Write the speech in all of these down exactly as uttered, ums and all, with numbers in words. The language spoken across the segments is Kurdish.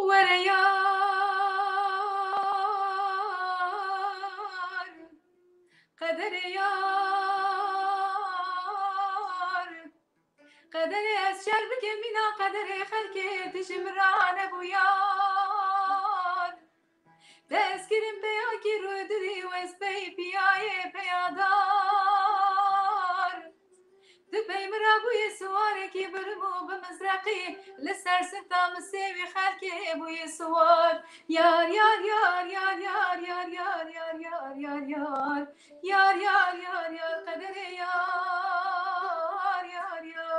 Were yar, qederê yar, qederê ez şer bikim mîna qederê xelkê, tu ji min re nebû yar. Dest kirin peyakî rûdidî û ez pey piyayê peyadar. Tu pey min re bûyî siwarekî birim û bi mizreqî li ser sinta misê wî xelkê bûyî siwar. Yar, yar, yar, yar, yar, yar, yar, yar, yar, yar, yar. Yar, yar, yar, yar, qederê yar, yar, yar.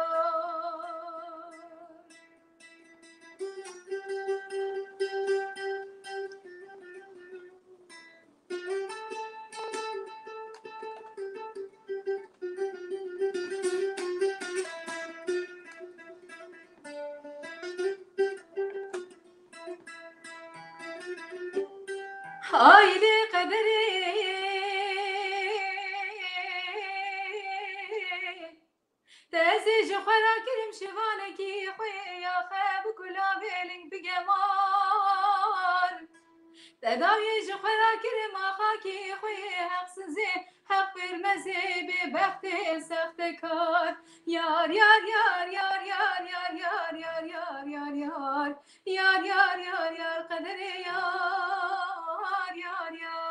Haylê qederê. Te ez ê ji xwe rakirim şivanekî xwe ya xe bi kulavê ling bi gemar. Te dawiyê ji xwe rakirim a xakî xwe yê heqsizê, heq pêrmezê bê bextê sextekar. Yar, yar, yar, yar, yar, yar, yar, yar, yar, yar, yar. Yar, yar, yar, yar, qederê yar, yar, yar.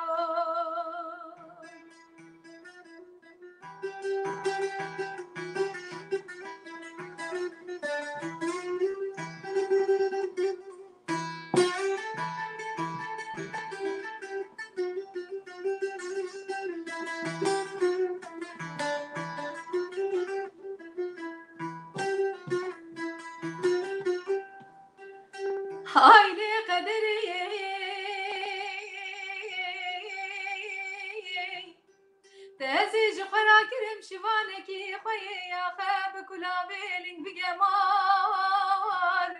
Haylê qederê. Te ez ê ji xwe rakirim şivanekî xwe yê ya xe bi kulavê ling bi gemar.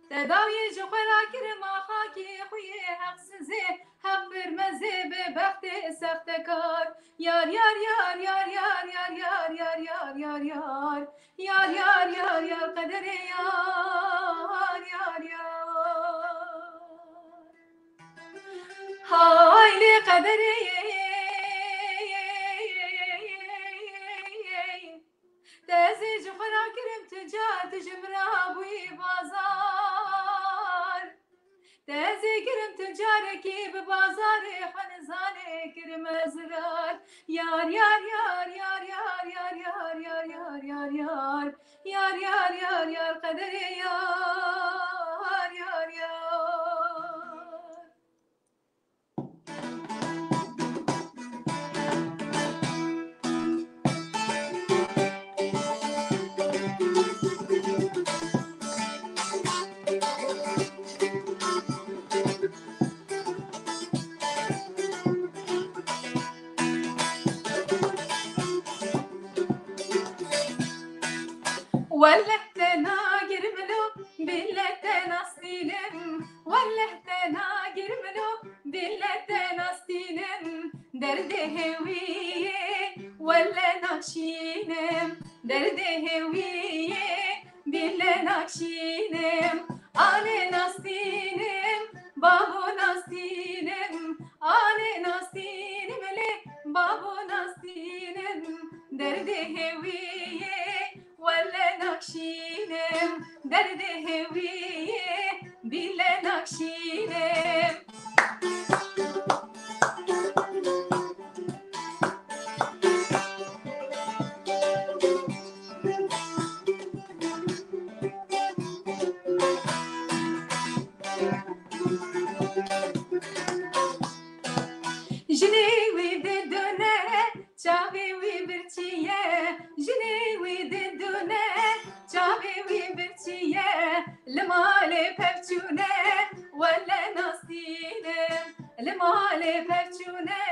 Te dawiyê ji xwe rakirim a xakî xwe yê heqsizê, heq pêrmezê bê bextê sextekar. Yar, yar, yar, yar, yar, yar, yar, yar, yar, yar. Yar, yar, yar, yar, qederê yar, yar, yar. Haylê qederê. Te zê ji xwe ra kirim tu car, tu ji min ra bûyî bazar. Te zê kirim tu carekî bi bazarê xwe nizanê kirime zirar. Yar, yar, yar, yar, yar, yar, yar, yar, yar, yar, yar. Yar, yar, yar, yar, qederê yar, yar, yar. Welleh te nagir min û bîle te nastînim. Welleh te nagir min û bîle te nastînim. Derdê hêwiyê welle nakşînim. Derdê hêwiyê bîle nakşînim. Anê nastînim, babo nastînim. Anê nastînim lê babo nastînim. Derdê hêwiyê welle nakşînim. Derdê hêwiyê bîle nakşînim. Jinê wî didune, çavê wî birçî ye. Jinê wî didune, çavê wî birçî ye. Li malê pevçûne, welle nastînim. Li malê pevçûne,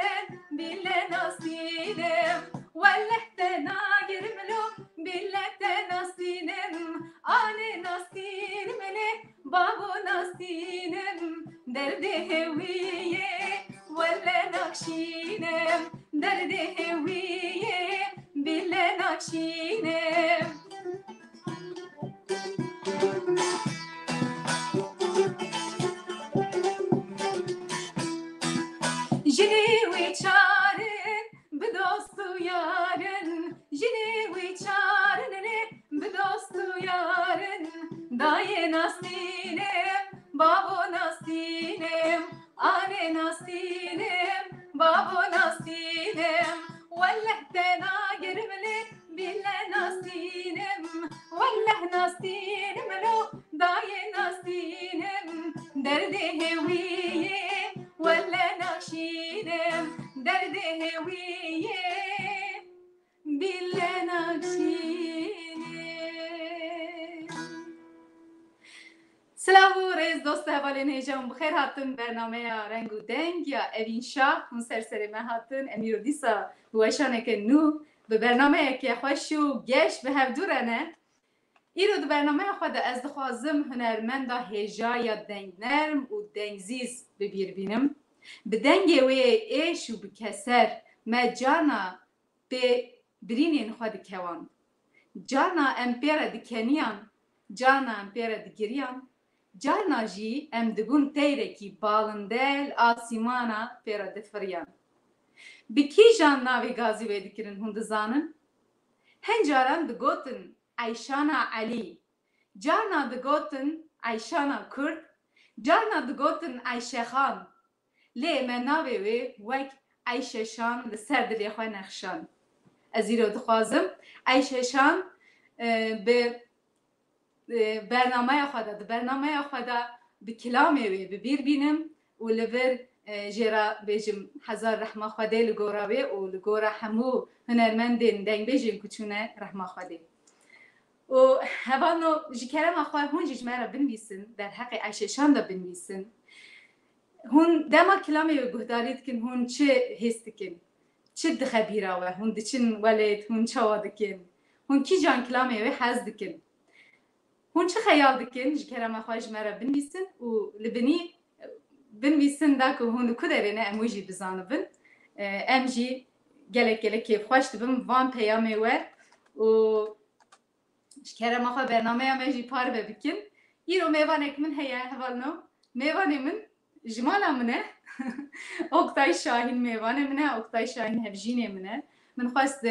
bîle nastînim. Welleh te nagir min û bîle te nastînim. Anê nastînim lê babo nastînim. Derdê hêwiyê welle nakşînim. Derdê hêwiyê bîle nakşînim. Jinê wî çar in bi dost û yar in. Jinê wî çar in lê bi dost û yar in. Dayê nastînim, babo nastînim. Anê nastînim, babo nastînim. Welleh te nagir min lê bîle nastînim. Welleh nastînim lo dayê nastînim. Derdê hêwiyê welle nakşînim. Derdê hêwiyê bîle nakşînim. Silav û rêz dost û hevalên hêja, hûn bi xêr hatin bernameya Reng û Deng ya Evîn Şah. Hûn ser serê me hatin. Em îro dîsa bi weşaneke nû, bi bernameyeke xweş û geş bi hevdû re ne. Îro di bernameya xwe de ez dixwazim hunermenda hêja ya dengnerm û dengzîz bi bîr bînim. Bi dengê wê êş û bi keser me carna pê birînên xwe dikewand. Carna em pê re dikeniyan, carna em pê re digiriyan, carna jî em dibûn teyrekî balinde li asîmana pê re difiriyan. Bi kîjan navê gazî wê dikirin hûn dizanin? Hin caran digotin Eyşana Elî, carna digotin Eyşana Kurd, carna digotin Eyşexan. Lê me navê wê wek Eyşeşan li ser dilê xwe nexşand. Ez îro dixwazim Eyşeşan, e, bi, e, bernameya xwe de, di bernameya xwe de bi kilamê wê bi bîr bînim û li vir, e, jê re bêjim hezar rehma Xwedê li gora wê û li gora hemû hunermendên dengbêjên ku çûne rehma Xwedê. Û hevalno, ji kerema xwe hûn jî ji me re binivîsin, derheqê Eyşeşan de binivîsin. Hûn dema kilamê wê guhdarî dikin, hûn çi hîs dikin? Çi dixe bîra we? Hûn diçin welêt, hûn çawa dikin? Hûn kîjan kilamê wê hez dikin? Hûn çi xeyal dikin? Ji kerema xwe ji me re binivîsin û li binî binivîsin da ku hûn li ku derê ne, em wê jî bizanibin. Em jî gelek gelek kêfxweş dibin van peyamê we û ji kerema xwe bernameya me jî parve bikin. Îro mêvanek min heye, hevalno. Mêvanê min ji mala min e. Oktay Şahîn mêvanê min e, Oktay Şahîn hevjînê min e. Min xwest di,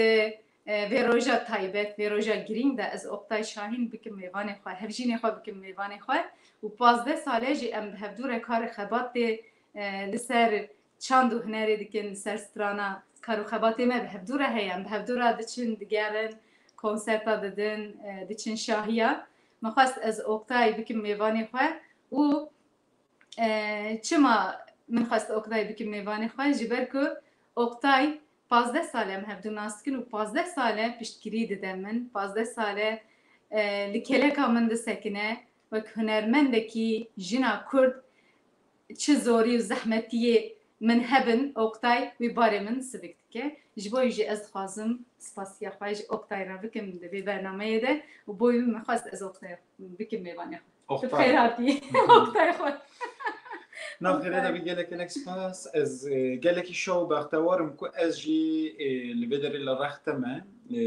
e, vê roja taybet, vê roja girîng de ez Oktay Şahîn bikim mêvanê xwe, hevjînê xwe bikim mêvanê xwe. Û pazdeh sal e jî em bi hevdû re karê xebatê, e, li ser çand û hunerê dikin, li ser strana kar û xebatê me bi hevdû re heye. Em bi hevdû re diçin, digerin, konserta didin, e, diçin şahiya. Min xwest ez Oktay bikim mêvanê xwe û, e, çima min xwest Oktay bikim mêvanê xwe? Ji ber ku Oktay pazdeh sal e em hevdû nas dikin û pazdeh sal e piştgirî dide min. Pazdeh sal e, e, li kêleka min disekine. Wek hunermendekî jina Kurd çi zorî û zehmetiyê min hebin, Oktay wî barê min sivik dike. Ji bo wî jî ez dixwazim spasiya xwe ji Oktay re bikim di vê bernameyê de û bo wî min xwest ez Oktay bikim mêvanê xwe. Tu bi Oktay. Xêr hatî. Oktay xwe. Nav xêrê de Oktay. Bi gelek gelek spas. Ez, e, gelekî şa û bextewar im ku ez jî, e, li vê derê li rex te me. E,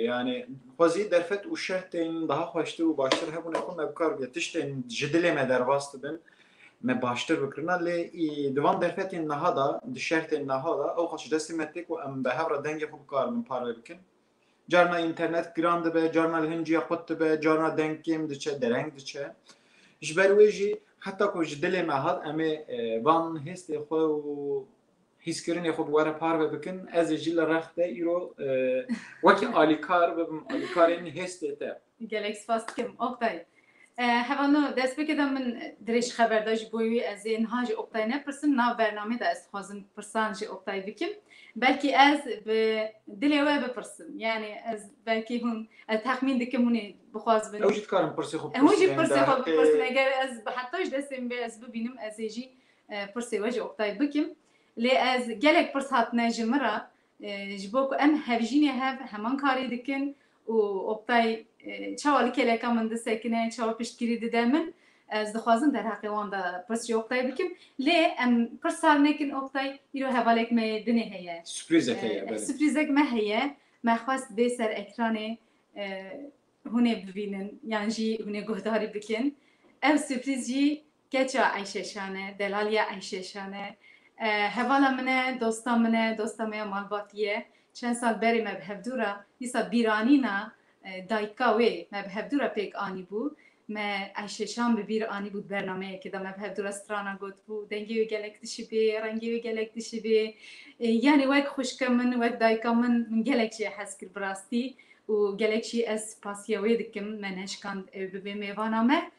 yani xwezî derfet û şertên daha xweştir û baştir hebûne ku me bikar bûye tiştên ji dilê me derbas dibin, me baştir bikirina. Lê î di van derfetên niha de, di şertên niha de, ew xwe ji destê me tê ku em bi hev re dengê xwe bikaribin parve bikin. Carna înternet giran dibe, carna li hin cîya qut dibe, carna deng kêm diçe, dereng diçe. Ji ber wê jî heta ku ji dilê me hat, em ê, e, van hêstê xwe û hîskirinê xwe bi we re parve bikin. Ez ê jî li rex te îro, e, wekî alîkar bibim, alîkarên hêstê te. Gelek spas dikim, Oktay. E, hevano destpêkê de min dirêj xeber da, ji bo wî ez ê niha ji Oktay nepirsim. Nav bernamê de ez dixwazim pirsan ji Oktay bikim. Belkî ez bi dilê we bipirsim. Yani ez belkî hûn, ez texmîn dikim hûn ê bixwazibin. Ew jî dikarin pirsê xwe E, hûn jî bipirsin, pirsê xwe derheqê bipirsin. Eger ez bi heta ji destê min bê ez bibînim, ez ê jî, e, pirsê we ji Oktay bikim. Lê ez gelek pirs hatine ji min re. E, ji bo ku em hevjînê hev heman karî dikin û Oktay, e, çawa li kêleka min disekine, çawa piştgirî dide min, ez dixwazim derheqê wan de pirs ji Oktay bikim. Lê em pirs sar nekin Oktay, îro hevalek me yê dinê heye. Sürprîzek heye, E, belê. Sürprîzek me heye. Me xwest bê ser ekranê, e, hûn ê bibînin, yan jî hûn ê guhdarî bikin. Ev sürprîz jî keça Eyşe Şan e, delaliya Eyşe Şan e. E, hevala min e, dosta min e, dosta me ya malbatî ye. Çend sal berê me bi hevdû re, dîsa bîranîna, e, dayika wê me bi hevdû re pêk anîbû. Me Eyşe Şan bi bîr anîbû di bernameyekê de, me bi hevdû re strana gotibû, dengê wê gelek dişibê, rengê wê gelek dişibê. E, yanî wek xwişka min, wek dayika min, min gelek jê hez kir bi rastî. Û gelek jî ez spasiya wê dikim, me neşkand ew bibe mêvana me.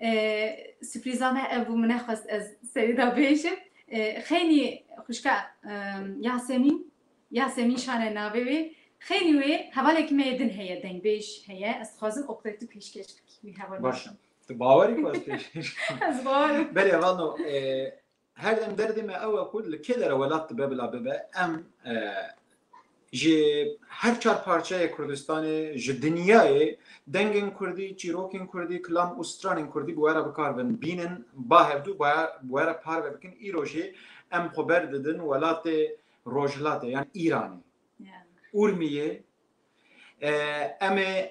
E, sürprîza me ev bû, min nexwest ez serî de bêjim. E, xeynî xwişka, e, Yasemîn, Yasemîn Şan e navê wê. Xeynî wê hevalekî me yê din heye, dengbêj heye. Ez dixwazim Oktay tu pêşkêş bikî wî hevalê. Baş e. Tu bawerî ku ez pêşkêş bikim? Ez bawer im. Belê, vano, e, her dem derdê me ew e ku li kê dere welat dibe bila bibe, em, e, ji her çar parçeyê Kurdistanê, ji dinyayê dengên kurdî, çîrokên kurdî, kilam û stranên kurdî bi we re bikaribin bînin, ba hevdû ba, bi we re parve bikin. Îro jî em xwe berdidin welatê Rojhilatê, yan Îranê. Ya. Urmiyê, e, em ê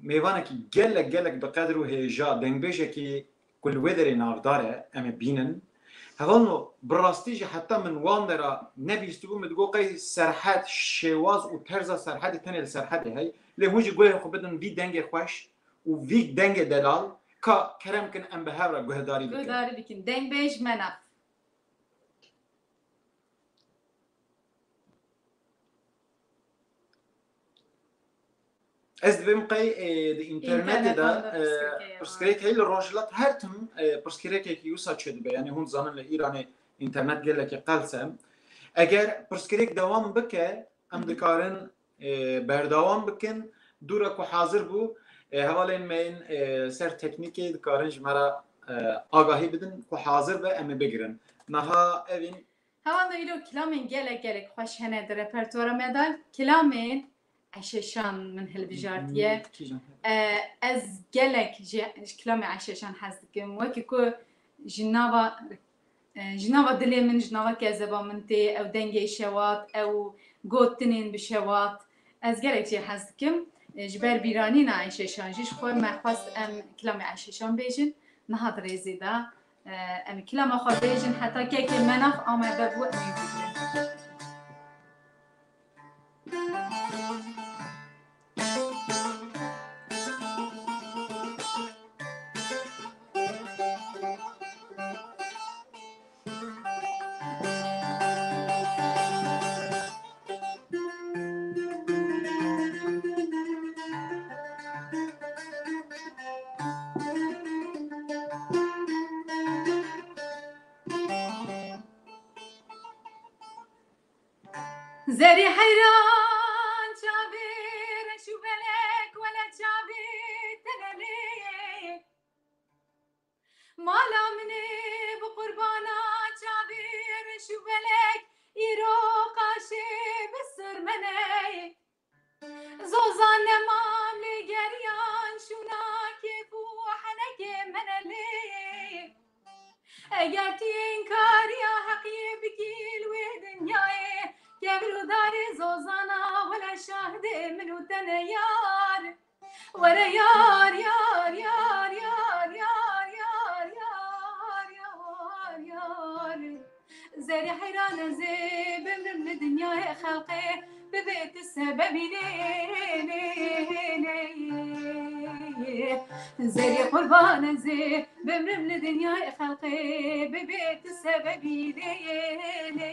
mêvanekî gelek, gelek bi qedr û hêja, dengbêjekî ku li wê derê navdar e, em ê bînin. Hevalno, bi rastî jî heta min wan dera nebîstibû, min digot qey Serhed, şêwaz û terza Serhedê tenê li Serhedê hey. Lê hûn jî guhê xwe bidin vî dengê xweş û vî dengê delal, ka kerem kin em bi hev re guhdarî bikin. Guhdarî bikin. Dengbêj Menaf. Ez dibêm qey, e, di înternetê de, Înterneta de e, pirsgirêk heye, pirsgirêk heye li Rojhilat her tim, e, pirsgirêkekî wisa çêdibe. Yanî hûn dizanin li Îranê înternet gelekî qels e. Eger pirsgirêk dewam bike, em Hı hı. dikarin, e, berdewam bikin. Dûre ku hazir bû, e, hevalên me yên, e, ser teknîkê dikarin ji me re, e, agahî bidin ku hazir be em ê bigirin. Niha evîn Hevalno îro kilamên gelek gelek xweş hene di repertuara me de. Kilamên Eyşe Şan min hilbijartiye. Kîjan? E, ez gelek ji, ji kilamê Eyşe Şan hez dikim. Wekî ku ji nava, e, ji nava dilê min, ji nava kezeba min tê, ew dengê şewat, ew gotinên bi şewat. Ez gelek jê hez dikim. E, ji ber bîranîna Eyşe Şan jî ji xwe me xwest em kilamê Eyşe Şan bêjin. Niha di rêzê de Em ê kilama xwe bêjin heta kekê menax amade bû, em ê bigrin. Zerî heyran çavê reş û belek, wele çavê tenelê. Mala min ê bi qurbana çavê reş û belek, îro qaşê bi surmeney. Zozan nemam lê geriyan şûna kêf û henekê menelê. Eger tu yê inkariya heqiyê bikî li wê dinyayê, kevir û darê zozana wele şahidê min û te ne yar. Were yar, yar, yar. Zerê heyran ez ê bimrim li dinyayê xelqê, bibê tu sebebî lê, lê, lê. Zerê qurban ez ê bimrim li dinyayê xelqê, bibê tu sebebî lê, lê.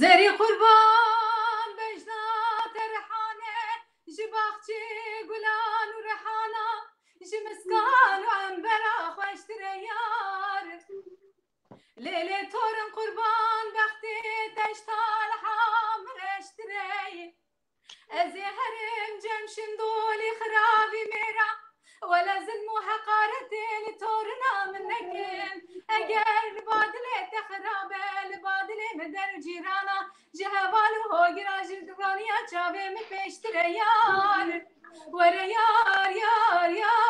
Zerî qurban bejna te rihane, ji baxçê gulan û rihana, ji miskan û embera xweştir e yar. Lê lê torin qurban bextê te ji talha min reştir e. Ez ê herim cem şindolî xiravî mêra, wele zilm û heqaretê li torina min nekin. Eger li ba dilê te xirab e, li ba dilê min der û cîrana, ji heval û hogira, ji dûraniya çavê min pêştir e yar. Were yar, yar, yar.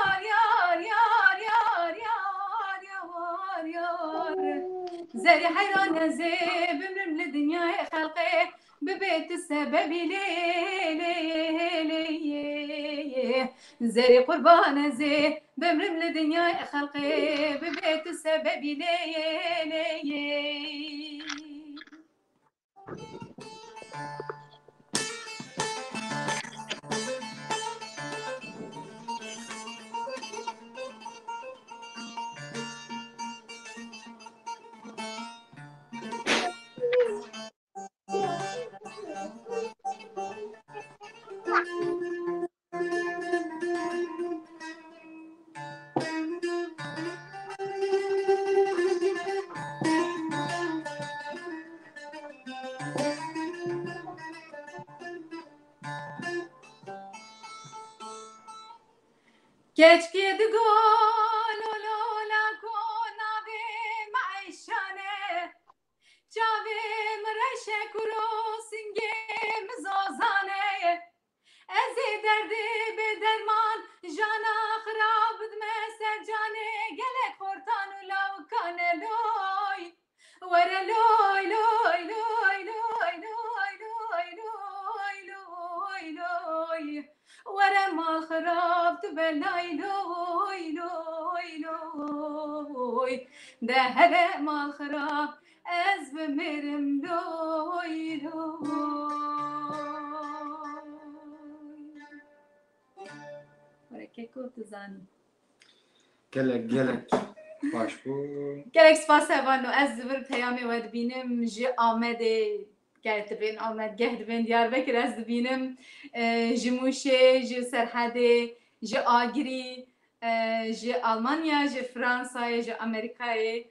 Zerê heyran ez ê bimrim li dinyayê xelqê, bibê tu sebebî lê, lê, lê. Zerê qurban ez ê bimrim li dinyayê xelqê, bibê tu sebebî lê, lê. Keçkê digo lolola ku navê me Eyşan e. Çavê min reş e kuro, singê min zozan e. Ez ê derdê bê derman, jana xirab bidime ser canê gelek xortan û lawikan e loy. Were loy, loy, loy. Were mal xirab tu be lay loy, loy, loy. De hele mal xirab ez bimirim loy, loy. Were keko tu zanî. Gelek, gelek baş bû. Gelek spas Hevano. Ez li vir peyamê we dibînim ji Amedê, ger divên Amed, geh divên Diyarbekir ez dibînim. E, ji Mûşê, ji Serhedê, ji Agirî, e, ji Almanya, ji Fransayê, ji Amerîkayê.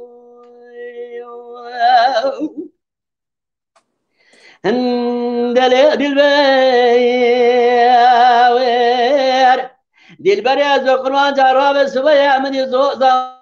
Dilber, Dilber ez qurban cara ve sıvaya mini zoza.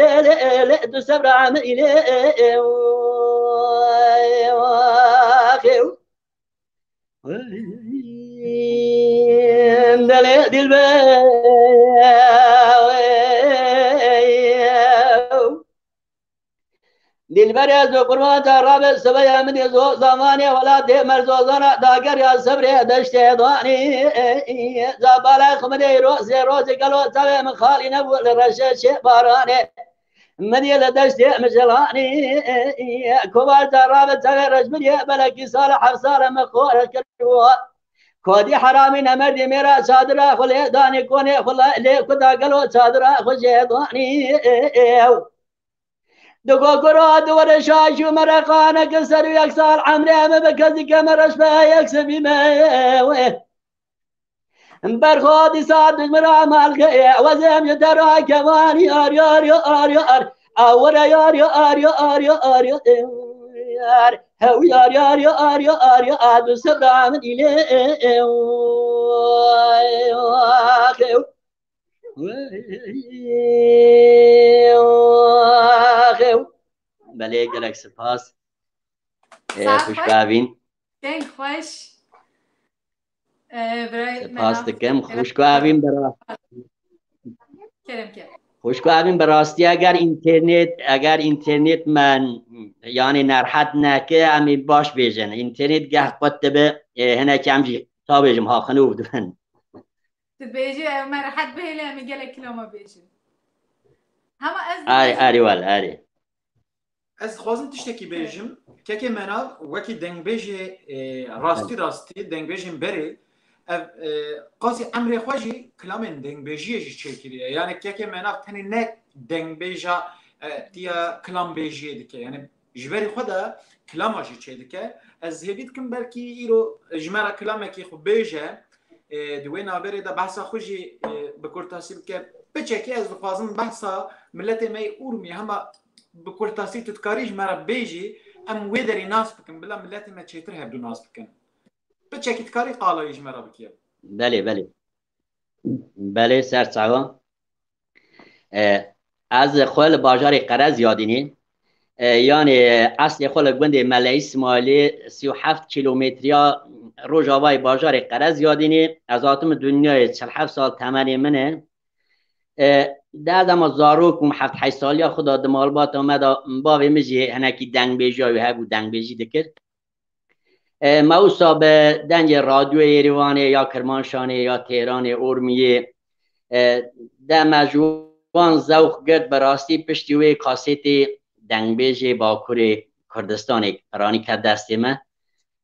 lê, lê, lê, tu sebra min îlê, ê, ê, ê, ê, ê, ê, ê, ê, ê, ê, Dilê dilber. Dilberê ez û qurban te rabe sibeya min ê zo zamanê welatê merzozana dager ya sebrê deştê danî. Zabala xwe min ê rozê rozê gelo tevê min xalî nebû li reşê çê baranê. Min ê li deştê mijilanî. Kovar te rabe tevê reş min ê belekî sal heft sal min xwe reş kiriwo. Kodî heramî nemerdî mêra çadira xwe lê danî konê xwe lê kuda gelo çadira xwe jê danî. Di gogora di were şaş û mereqane ki ser û yek sal emrê me bi kesî keme reş be yek sebî me. Berxo dîsa dijmira malxê wezêm ji te ra kevanî ar yar yar yar. Awere yar yar yar yar yar yar. Hew yar yar yar yar yar. Adu sebra min îlê. Belê gelek spas. Ee, Saet xweş. Deng xweş. Ee, birayê Spas dikim. Xweş ku evîn bi ra-, Kerem, kerem. Xweş ku evîn bi rastî eger înternet, eger înternet me, yani nerhet neke, em ê baş bêjin. Înternet geh qut dibe, e, hinek em jî ta bêjim, haxinov dibin. Tu bêjî, ew me rehet bihêle, em ê gelek kilama bêjin. Hema ez Erê, dibêjim. Erê, wel, erê. Ez dixwazim tiştekî bêjim. Kekê Menav, wekî dengbêjê, e, rastî Belê. rastî, dengbêjên berê, ev, e, qasî emrê xwe jî kilamên dengbêjiyê jî çêkiriye. Yani Kekê Menav tenê ne dengbêja, e, tiya kilambêjiyê dike. Yani ji berî xwe de kilama jî çêdike. Ez hêvî dikim belkî îro ji me re kilamekî xwe bêje, e, di wê navberê de behsa xwe jî, e, bi kurtasî bike. Piçekî ez dixwazim behsa miletê me yê Urmiyê hema bi kurtasî tu dikarî ji me re bêjî, em wê derî nas bikin, bila miletê me çêtir hevdû nas bikin. Piçekî dikarî qalayî ji me re bikî. Belê, belê. Belê, ser çawa. E, ez xwe li bajarê Qerez Yadînê, e, yanê eslê xwe li gundê Mele Îsmaîlê sî û heft kîlometriya rojavayê bajarê Qerez Yadînê. Ez hatim dinyayê çil heft sal temenê min e. E, de ez ema zarok bûm, heft heşt saliya xwe de di malbata me de bavê min jî hinekî dengbêjiya wî hebû, dengbêjî dikir. E, me wisa bi dengê radyoyê Êrîvanê ya Kirmanşanê ya Têranê, Ormiyê, e, de me ji wan zewq girt, bi rastî piştî wê kasêtê dengbêjê Bakurê Kurdistanê piranî ket destê me.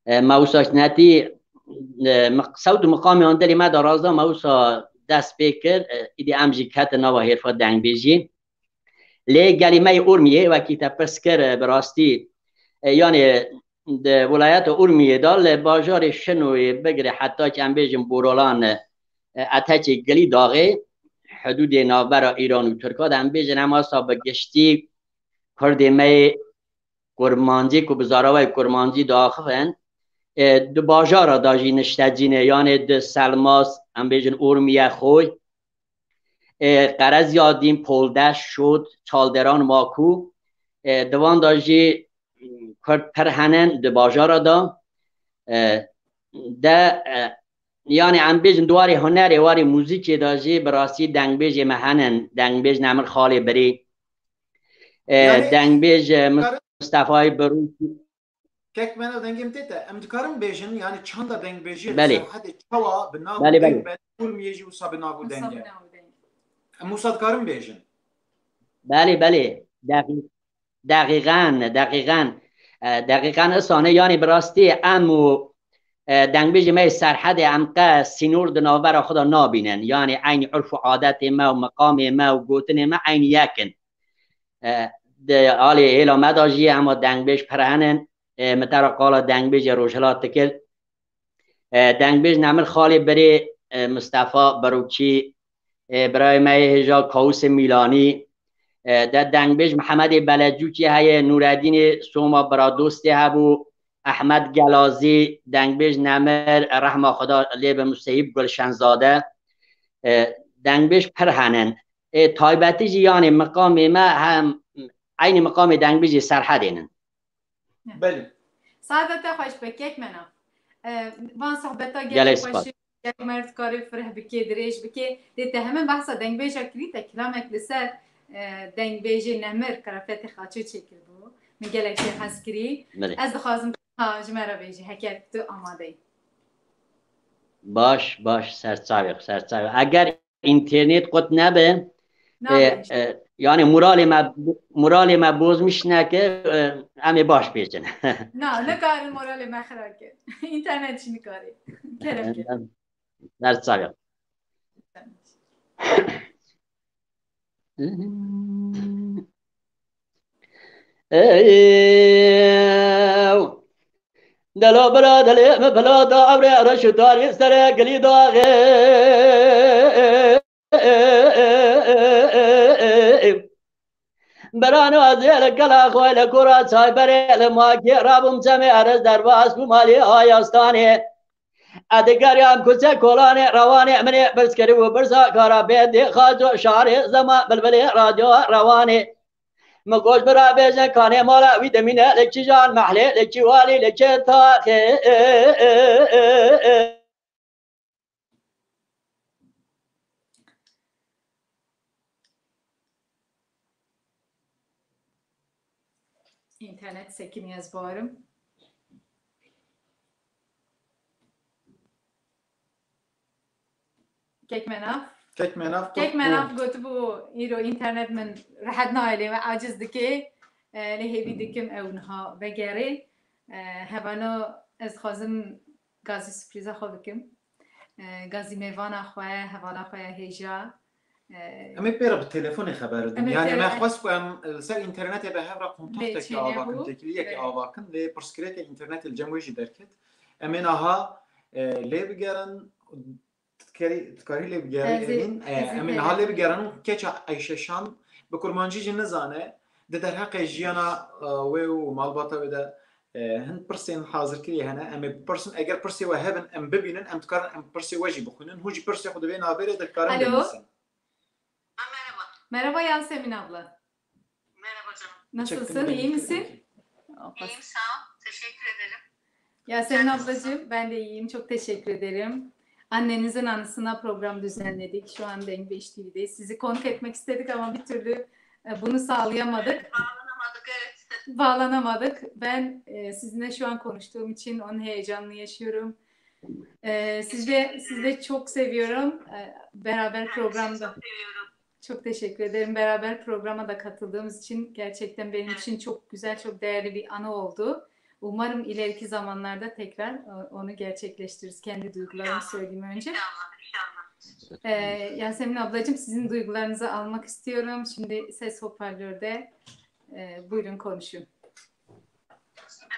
E, me wisa netî, e, mi-, sewt û miqamê an dilê me de razda me wisa dest pê kir, e, îdî em jî ketin nava hêrfa dengbêjiyê. Lê gelî me yê Urmiyê wekî te pirs kir, e, bi rastî, e, yanê di wilayeta Urmiyê de li bajarê Şinoyê bigire heta ki em bêjin Boralan, e, etekê Gilî Daxê, hudûdê navbera Îran û Tirka de, em bêjin, em asta bi giştî Kurdê me yê Kurmancî ku bi zaravayê Kurmancî diaxivin, e, di bajara da jî niştecî ne, yanê di Selmas, em bêjin Urmiye, Xoy, e, Qerezyadîn, Poldeş, Şot, Çalderan, Maku, e, di van da jî Kurd pir henin di bajara da. E, de, e, yanî em bêjin di warê hunerê, warê muzîkê de jî bi rastî dengbêjê me henin. Dengbêj Nemir Xalê Birê, e, Yanî, dengbêj, e, kar- Mistefayê Birûkî. Kek me nav dengê min tê te. Em dikarin bêjin, yanî çanda dengbêjiyê li Belê. Serhedê çawa bi nav û Belê, deng belê. be, Urmiyê jî wisa bi nav û deng e. Em wisa dikarin bêjin. Belê, belê. Deqî-, deqîqen, deqîqen. E, deqîqen isane, yanî bi rastî em û, e, dengbêjê me yê Serhedê em qe sînor di navbera xwe de nabînin. Yanî eynî urf û adetê me û miqamê me û gotinê me eynî yek in. E, di alê hêla me de jî hema dengbêj pir henin. E, min te re qala dengbêjê Rojhilat dikir. E, dengbêj Nemir Xalê Birê, e, Mistefa Birûkî, e, birayê me yê hêja Kawusê Mîlanî, e, de dengbêj Mihemedê Belecûkî heye, Nûredînê Soma Biradostê hebû, Ehmed Gelazî, dengbêj Nemir, rehma Xweda lê be, Museyîb Gulşenzade, e, dengbêj pir henin. Ê taybetî jî, yanî miqamê me hem eynî miqamê dengbêjê Serhedê nin. Belê. Saeta te xweş be, kek Menav. E, van sohbeta gelek Gelek xweş spas. e, gelek meriv dikare fireh bike, dirêj bike. Lê te hemen behsa dengbêja kirî, te kilamek li ser, e, dengbêjê Nemir, Qerefetê Xaço çêkiribû. Min gelek jê hez kirî. Belê. Ez dixwazim ha ji me re bêjî, heger tu amade yî. Baş, baş, serçavê xwe, serçavê. Eger înternet qut nebe, Nabe e, işte. e, yani moralê me, moralê me bozmiş neke, e, em ê baş bêjin. Na, nikarin moralê me xira ke. Înternet jî nikare. Kerem ke. Em, em, serçavê. Ew. Delo bira delê min bila da ewre reş û tarî serê gilî daxê. Birano ez ê li kela xwe li kura çayberê li makê rabûm çemê erez derbas bû malê Ayastanê. Ez digeriyam kuçe kolanê rewanê min ê birz kiribû birza kara bê dê xaco şarê zema bilbilê radyo rewanê. Min goş bira bêjin kanê mala wî dimîne li kîjan mehlê, li kî walî, li kê taxê. Înternet sekiniye ez bawerim. Kek Menav. Kek Menav Kek Menav gotibû, îro înternet min rehet nayê lê me aciz dike. E, lê hêvî dikim ew niha vegerê. E, hevano ez dixwazim gazî sürprîza xwe bikim. E, gazî mêvana xwe, hevala xwe ya hêja. E, Em ê pê re bi telefonê xeber bidin. Em ê Yani pê re me xwest ku em li ser înternetê bi hev re Bê, kontaktekî çênebû. ava kin, têkiliyekî Bê. ava kin, lê pirsgirêkê înternetê li cem wê jî derket. Em ê niha, e, lê bigerin, dikarî, dikarî lê bigerî, Ez ê, Emîn? E, ez ê em ê niha lê peyvê. bigerin, keça Eyşe Şan bi kurmancî jî nizane, di derheqê jiyana, e, wê û malbata wê de, e, hin pirsên hazirkirî hene. Em ê bipirsin, eger pirsê we hebin, em bibînin, em dikarin em pirsê we jî bixwînin. Hûn jî pirsê xwe di vê navberê de dikarin Alo. binivîsin. Ha, merhaba. Merhaba Yasemin abla. Merhaba canım. Nasılsın, Çektim iyi ben misin? İyiyim, sağ ol. Teşekkür ederim. Yasemin Sen nasılsın? ablacığım, ben de iyiyim. Çok teşekkür ederim. Annenizin anısına program düzenledik. Şu an Dengbeş T V'deyiz. Sizi konuk etmek istedik ama bir türlü, e, bunu sağlayamadık. Evet, bağlanamadık, evet. Bağlanamadık. Ben, e, sizinle şu an konuştuğum için onun heyecanını yaşıyorum. E, sizi de, sizi de çok seviyorum. E, beraber Ben de programda. çok seviyorum. Çok teşekkür ederim. Beraber programa da katıldığımız için gerçekten benim Evet. için çok güzel, çok değerli bir anı oldu. Umarım ileriki zamanlarda tekrar, e, onu gerçekleştiririz. Kendi duygularımı İnşallah. söyleyeyim önce. İnşallah, inşallah. E, Yasemin ablacığım, sizin duygularınızı almak istiyorum. Şimdi ses hoparlörde. E, buyurun konuşun.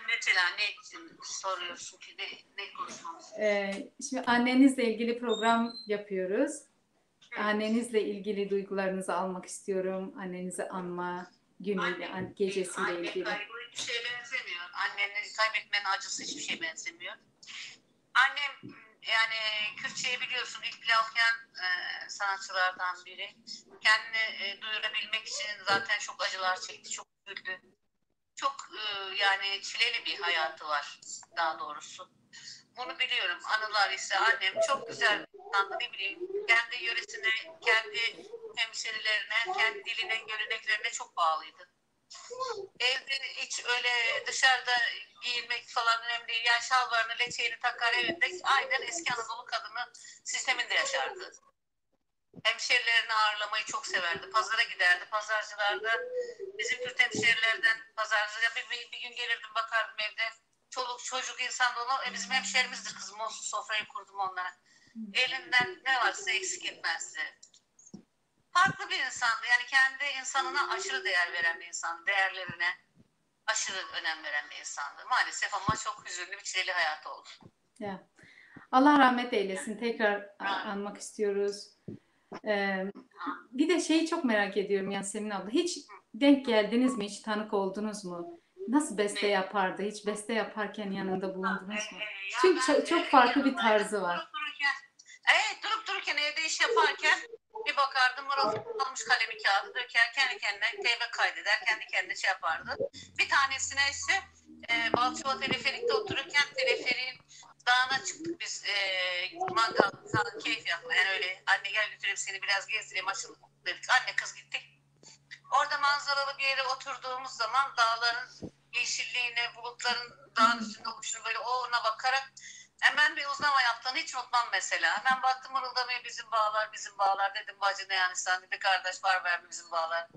Mesela ne için soruyorsun ki? Ne, ne konuşmamız? E, şimdi annenizle ilgili program yapıyoruz. Annenizle ilgili duygularınızı almak istiyorum. Annenizi anma günüyle, an- gecesiyle Anne ilgili. kaybı hiçbir şeye benzemiyor. Anneni kaybetmenin acısı hiçbir şeye benzemiyor. Annem yani Kürtçeyi biliyorsun ilk bile okuyan e, sanatçılardan biri. Kendini e, duyurabilmek için zaten çok acılar çekti, çok üzüldü. Çok e, yani çileli bir hayatı var daha doğrusu. Bunu biliyorum. Anılar ise annem çok güzel bir insandı. Ne bileyim kendi yöresine, kendi hemşerilerine, kendi diline, göreneklerine çok bağlıydı. Evde hiç öyle dışarıda giyinmek falan önemli değil. Yani şalvarını, leçeğini takar evinde aynen eski Anadolu kadını sisteminde yaşardı. Hemşerilerini ağırlamayı çok severdi. Pazara giderdi. Pazarcılarda bizim Kürt hemşerilerden pazarcıya bir, bir, bir gün gelirdim bakardım evde. Çoluk çocuk insan dolu. E, bizim hemşerimizdir kızım olsun sofrayı kurdum onlara. Elinden ne varsa eksik etmezdi. Farklı bir insandı. Yani kendi insanına aşırı değer veren bir insandı. Değerlerine aşırı önem veren bir insandı. Maalesef ama çok hüzünlü bir çileli hayatı oldu. Ya. Allah rahmet eylesin. Tekrar a- anmak istiyoruz. Ee, bir de şeyi çok merak ediyorum Yasemin abla. Hiç denk geldiniz mi? Hiç tanık oldunuz mu? Nasıl beste yapardı? Hiç beste yaparken yanında bulundunuz mu? Çünkü çok, çok farklı bir tarzı var. Durup dururken, evet, durup dururken evde iş yaparken bir bakardım mırıldanmış kalemi kağıdı döker kendi kendine teybe kaydeder kendi kendine şey yapardı. Bir tanesine ise e, Balçova teleferikte otururken teleferiğin dağına çıktık biz e, mangal falan keyif yapmaya yani öyle anne gel götüreyim seni biraz gezdireyim açıl dedik anne kız gittik. Orada manzaralı bir yere oturduğumuz zaman dağların yeşilliğine, bulutların dağın üstünde oluşunu böyle ona bakarak hemen bir uzun hava yaptığını hiç unutmam mesela. Hemen baktım mırıldamaya bizim bağlar, bizim bağlar dedim bacı ne yani sen dedi kardeş var verdi bizim bağlar.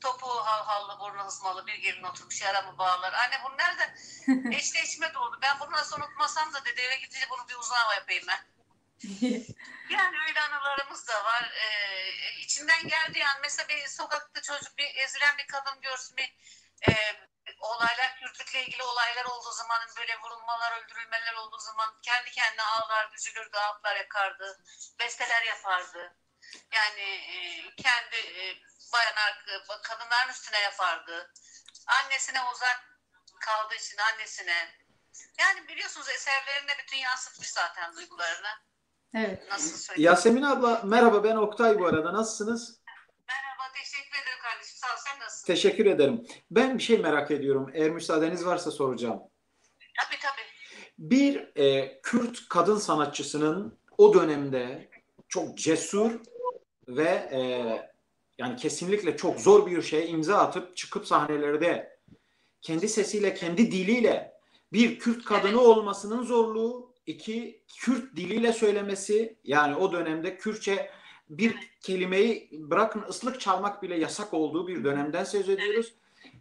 Topuğu halhallı, burnu hızmalı bir gelin oturmuş yara mı bağlar. Anne bunlar da eşleşme doğdu. Ben bunu nasıl unutmasam da dedi eve gidince bunu bir uzun hava yapayım ben. Yani öyle anılarımız da var. Ee, içimden geldiği an mesela bir sokakta çocuk bir ezilen bir kadın görsün bir e, olaylar Kürtlükle ilgili olaylar olduğu zaman böyle vurulmalar öldürülmeler olduğu zaman kendi kendine ağlardı, üzülürdü, ağıtlar yakardı, besteler yapardı. Yani e, kendi e, bayan ark- kadınların üstüne yapardı. Annesine uzak kaldığı için annesine. Yani biliyorsunuz eserlerinde bütün yansıtmış zaten duygularını. Evet. Nasıl söyleyeyim? Yasemin abla merhaba, ben Oktay bu arada. Nasılsınız? Merhaba, teşekkür ederim kardeşim. Sağ ol, sen nasılsın? Teşekkür ederim. Ben bir şey merak ediyorum. Eğer müsaadeniz varsa soracağım. Tabii tabii. Bir e, Kürt kadın sanatçısının o dönemde çok cesur ve e, yani kesinlikle çok zor bir şeye imza atıp çıkıp sahnelerde kendi sesiyle, kendi diliyle bir Kürt kadını olmasının zorluğu, iki, Kürt diliyle söylemesi, yani o dönemde Kürtçe bir kelimeyi bırakın ıslık çalmak bile yasak olduğu bir dönemden söz ediyoruz.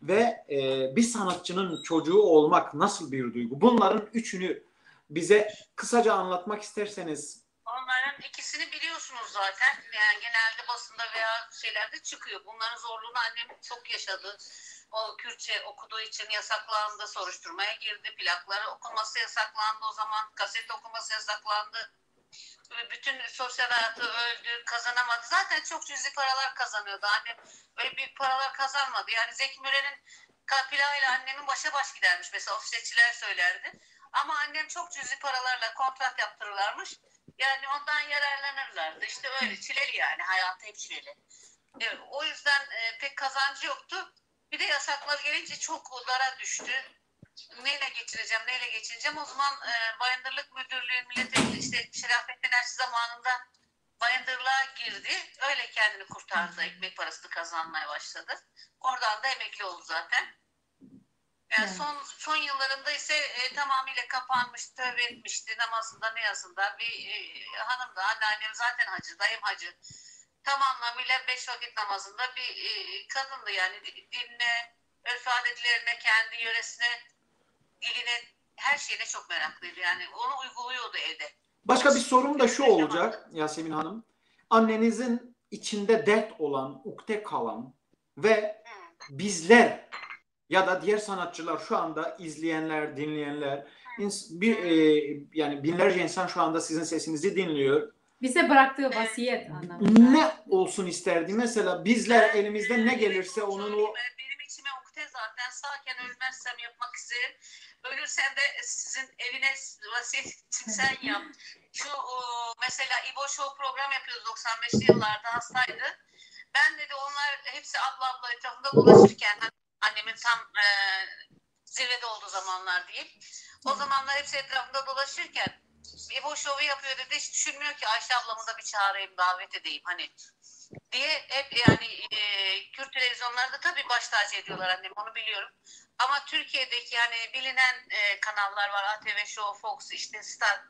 Ve e, bir sanatçının çocuğu olmak nasıl bir duygu? Bunların üçünü bize kısaca anlatmak isterseniz. Onların ikisini biliyorsunuz zaten. Yani genelde basında veya şeylerde çıkıyor. Bunların zorluğunu annem çok yaşadı. O Kürtçe okuduğu için yasaklandı, soruşturmaya girdi. Plakları okunması yasaklandı o zaman. Kaset okunması yasaklandı. Ve bütün sosyal hayatı öldü, kazanamadı. Zaten çok cüzi paralar kazanıyordu. Annem öyle büyük paralar kazanmadı. Yani Zeki Müren'in ka- plağıyla annemin başa baş gidermiş. Mesela ofisçiler söylerdi. Ama annem çok cüzi paralarla kontrat yaptırırlarmış. Yani ondan yararlanırlardı. İşte öyle çileli yani. Hayatı hep çileli. Evet, o yüzden e, pek kazancı yoktu. Bir de yasaklar gelince çok dara düştü. Neyle geçineceğim, neyle geçineceğim? O zaman e, Bayındırlık Müdürlüğü milletvekili işte Şerafettin Erçi zamanında Bayındırlığa girdi. Öyle kendini kurtardı, ekmek parasını kazanmaya başladı. Oradan da emekli oldu zaten. Yani Evet. son son yıllarında ise e, tamamıyla kapanmış, tövbe etmişti. Namazında, niyazında bir e, hanım da anneannem zaten hacı, dayım hacı. Tam anlamıyla beş vakit namazında bir e, kadındı yani di- dinine, örf adetlerine, kendi yöresine, diline, her şeyine çok meraklıydı. Yani onu uyguluyordu evde. Başka bir sorum da şu olacak Yasemin Hanım. Annenizin içinde dert olan, ukde kalan ve bizler ya da diğer sanatçılar şu anda izleyenler, dinleyenler, ins- bir e, yani binlerce insan şu anda sizin sesinizi dinliyor. Bize bıraktığı vasiyet anlamında. Ne olsun isterdi? Mesela bizler elimizden ne gelirse onun o Benim içime ukde zaten, sağken ölmezsem yapmak isterim. Ölürsem de sizin evine vasiyet ettim, sen yap. Şu o, mesela İbo Show program yapıyordu doksan beşli yıllarda, hastaydı. Ben dedi, onlar hepsi abla abla etrafında dolaşırken, hani annemin tam e, zirvede olduğu zamanlar diyeyim. O zamanlar hepsi etrafında dolaşırken İbo Show'u yapıyor dedi. Hiç düşünmüyor ki Ayşe ablamı da bir çağırayım, davet edeyim hani diye hep yani e, Kürt televizyonlarda tabii baş tacı ediyorlar annem, onu biliyorum. Ama Türkiye'deki yani bilinen e, kanallar var. A T V Show, Fox, işte Star.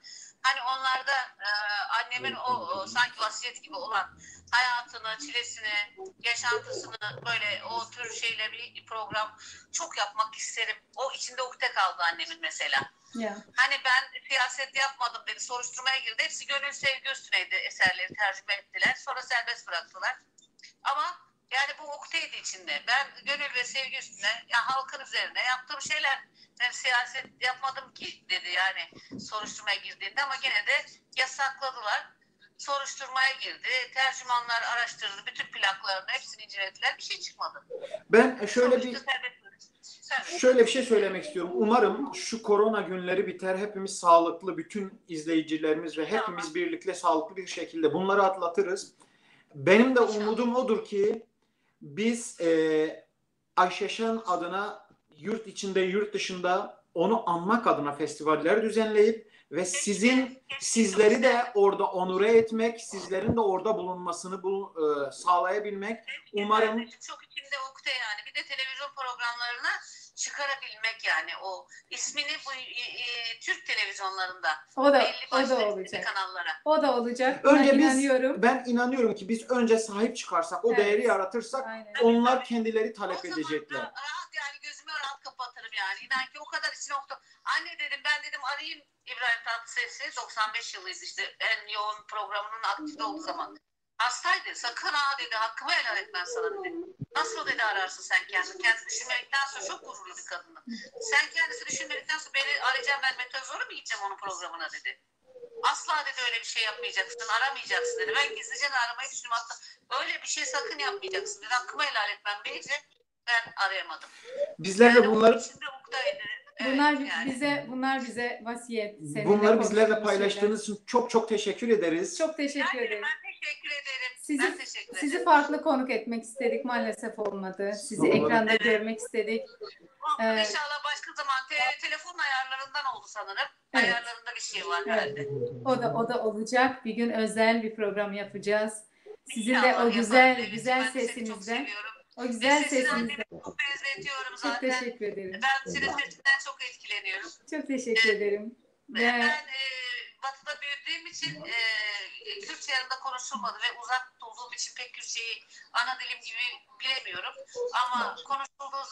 Hani onlarda e, annemin o, o sanki vasiyet gibi olan hayatını, çilesini, yaşantısını böyle o tür şeyle bir program çok yapmak isterim. O içinde ukde kaldı annemin mesela. Ya. Hani ben siyaset yapmadım dedi, soruşturmaya girdi. Hepsi gönül sevgi üstüneydi, eserleri tercüme ettiler. Sonra serbest bıraktılar. Ama yani bu ukdeydi içinde. Ben gönül ve sevgi üstüne, ya halkın üzerine yaptığım şeyler, yani siyaset yapmadım ki dedi yani soruşturmaya girdiğinde, ama gene de yasakladılar. Soruşturmaya girdi. Tercümanlar araştırdı. Bütün plaklarını hepsini incelediler. Bir şey çıkmadı. Ben şöyle bir Sonuçta serbest bırakıldı. Serbest. Şöyle bir şey söylemek istiyorum. Umarım şu korona günleri biter. Hepimiz sağlıklı, bütün izleyicilerimiz ve hepimiz birlikte sağlıklı bir şekilde bunları atlatırız. Benim de İnşallah. Umudum odur ki biz e, Ayşe Şen adına yurt içinde, yurt dışında onu anmak adına festivaller düzenleyip ve sizin sizleri de orada onure etmek, sizlerin de orada bulunmasını bu, e, sağlayabilmek. Umarım Kardeşim, çok içimde ukde yani. Bir de televizyon programlarına çıkarabilmek yani o ismini bu e, e, Türk televizyonlarında O da belli o başlı da ismini olacak. Kanallara. O da olacak. Buna önce biz inanıyorum. Ben inanıyorum ki biz önce sahip çıkarsak, o Evet. değeri yaratırsak Aynen. onlar kendileri talep O zaman edecekler. ra- rahat yani, gözümü rahat kapatırım yani. İnan ki o kadar içine okudum. Anne dedim, ben dedim arayayım İbrahim Tatlıses'i. doksan beş yılıydı işte, en yoğun programının aktifte olduğu zaman. Hastaydı. Sakın ha dedi, hakkımı helal et ben sana dedi. Nasıl dedi ararsın sen kendini? Kendisi düşünmedikten sonra, çok gururlu bir kadındı. Sen kendisi düşünmedikten sonra beni arayacağım, ben Mete Özor'a mı gideceğim onun programına dedi. Asla dedi öyle bir şey yapmayacaksın, aramayacaksın dedi. Ben gizlice de aramayı düşündüm. Hatta öyle bir şey sakın yapmayacaksın dedi. Hakkımı helal et ben deyince ben arayamadım. Bizler de Yani o bunları içinde uktaydı. Evet, Bunlar yani. bize bunlar bize vasiyet. Seninle bunları bizlerle konuştuğumuz paylaştığınız şeyler. için çok çok teşekkür ederiz. Çok teşekkür ederim. Ben teşekkür ederim. Sizi ben teşekkür sizi ederim. farklı konuk etmek istedik, maalesef olmadı. Sizi Olmadı. ekranda görmek istedik. Evet. İnşallah başka zaman te- telefon ayarlarından oldu sanırım. Evet. Ayarlarında bir şey var herhalde. O da o da olacak. Bir gün özel bir program yapacağız. Sizin de İnşallah o güzel yaparız. güzel Ben seni çok sesinizden, seviyorum. o güzel Sesini sesinizden. Çok benzetiyorum Çok zaten. Teşekkür ederim. Ben senin sesinden çok etkileniyorum. Çok teşekkür ederim. Ben Ve e, Batı'da büyüdüğüm için e, Kürtçe yanında konuşulmadı ve uzak olduğum için pek Kürtçeyi ana dilim gibi bilemiyorum. Ama konuşulduğu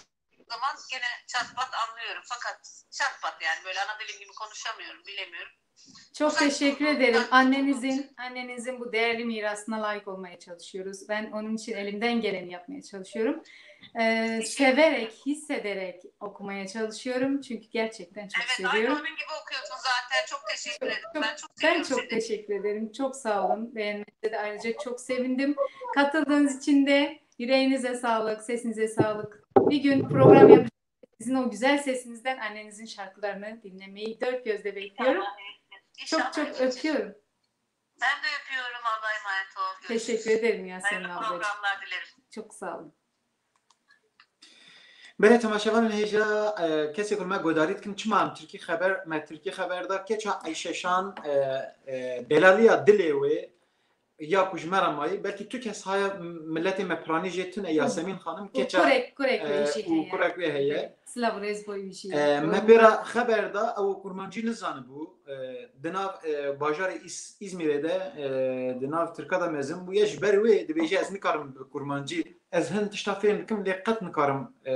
zaman gene çat pat anlıyorum. Fakat çat pat yani, böyle ana dilim gibi konuşamıyorum, bilemiyorum. Çok Uzak teşekkür olduğum, ederim. uzak olduğum Annenizin için. Annenizin bu değerli mirasına layık olmaya çalışıyoruz. Ben onun için elimden geleni yapmaya çalışıyorum. Ee, Teşekkür severek, hissederek okumaya çalışıyorum. Çünkü gerçekten çok Evet, seviyorum. aynı onun gibi okuyorsun zaten. Çok teşekkür ederim. Çok- Ben çok Ben seviyorum çok seni. Teşekkür ederim. Çok sağ olun. Beğenmenize de ayrıca çok sevindim. Katıldığınız için de yüreğinize sağlık, sesinize sağlık. Bir gün program yapacağız. Sizin o güzel sesinizden annenizin şarkılarını dinlemeyi dört gözle bekliyorum. İnşallah. Çok çok öpüyorum. Ben de öpüyorum. Allah'a emanet ol. Görüşürüz. Teşekkür ederim Yasemin Hayırlı ablacığım. programlar dilerim. Çok sağ olun. Berê temaşevanên hêja, e, kesê ku me guhdarî dikin, çima em tirkî xeber, me tirkî xeber da, keça Eyşe Şan, e, e, delaliya dilê wê ya ku ji me re mayî, belkî tu kes haya, miletê me piranî jê tune, Yasemîn Xanim, Û keça, kurek, kurek e, wê jî û heye. Kurek wê heye. Silav û rêz bo wî jî. E, me pê re xeber da, ew kurmancî nizanibû. E, di nav, e, bajarê Îz-, Îzmîrê de, e, di nav Tirka de mezin bûye. Ji ber wê dibêje, ez nikarim bi kurmancî, ez hin tişta fêm dikim, lê qet nikarim, e,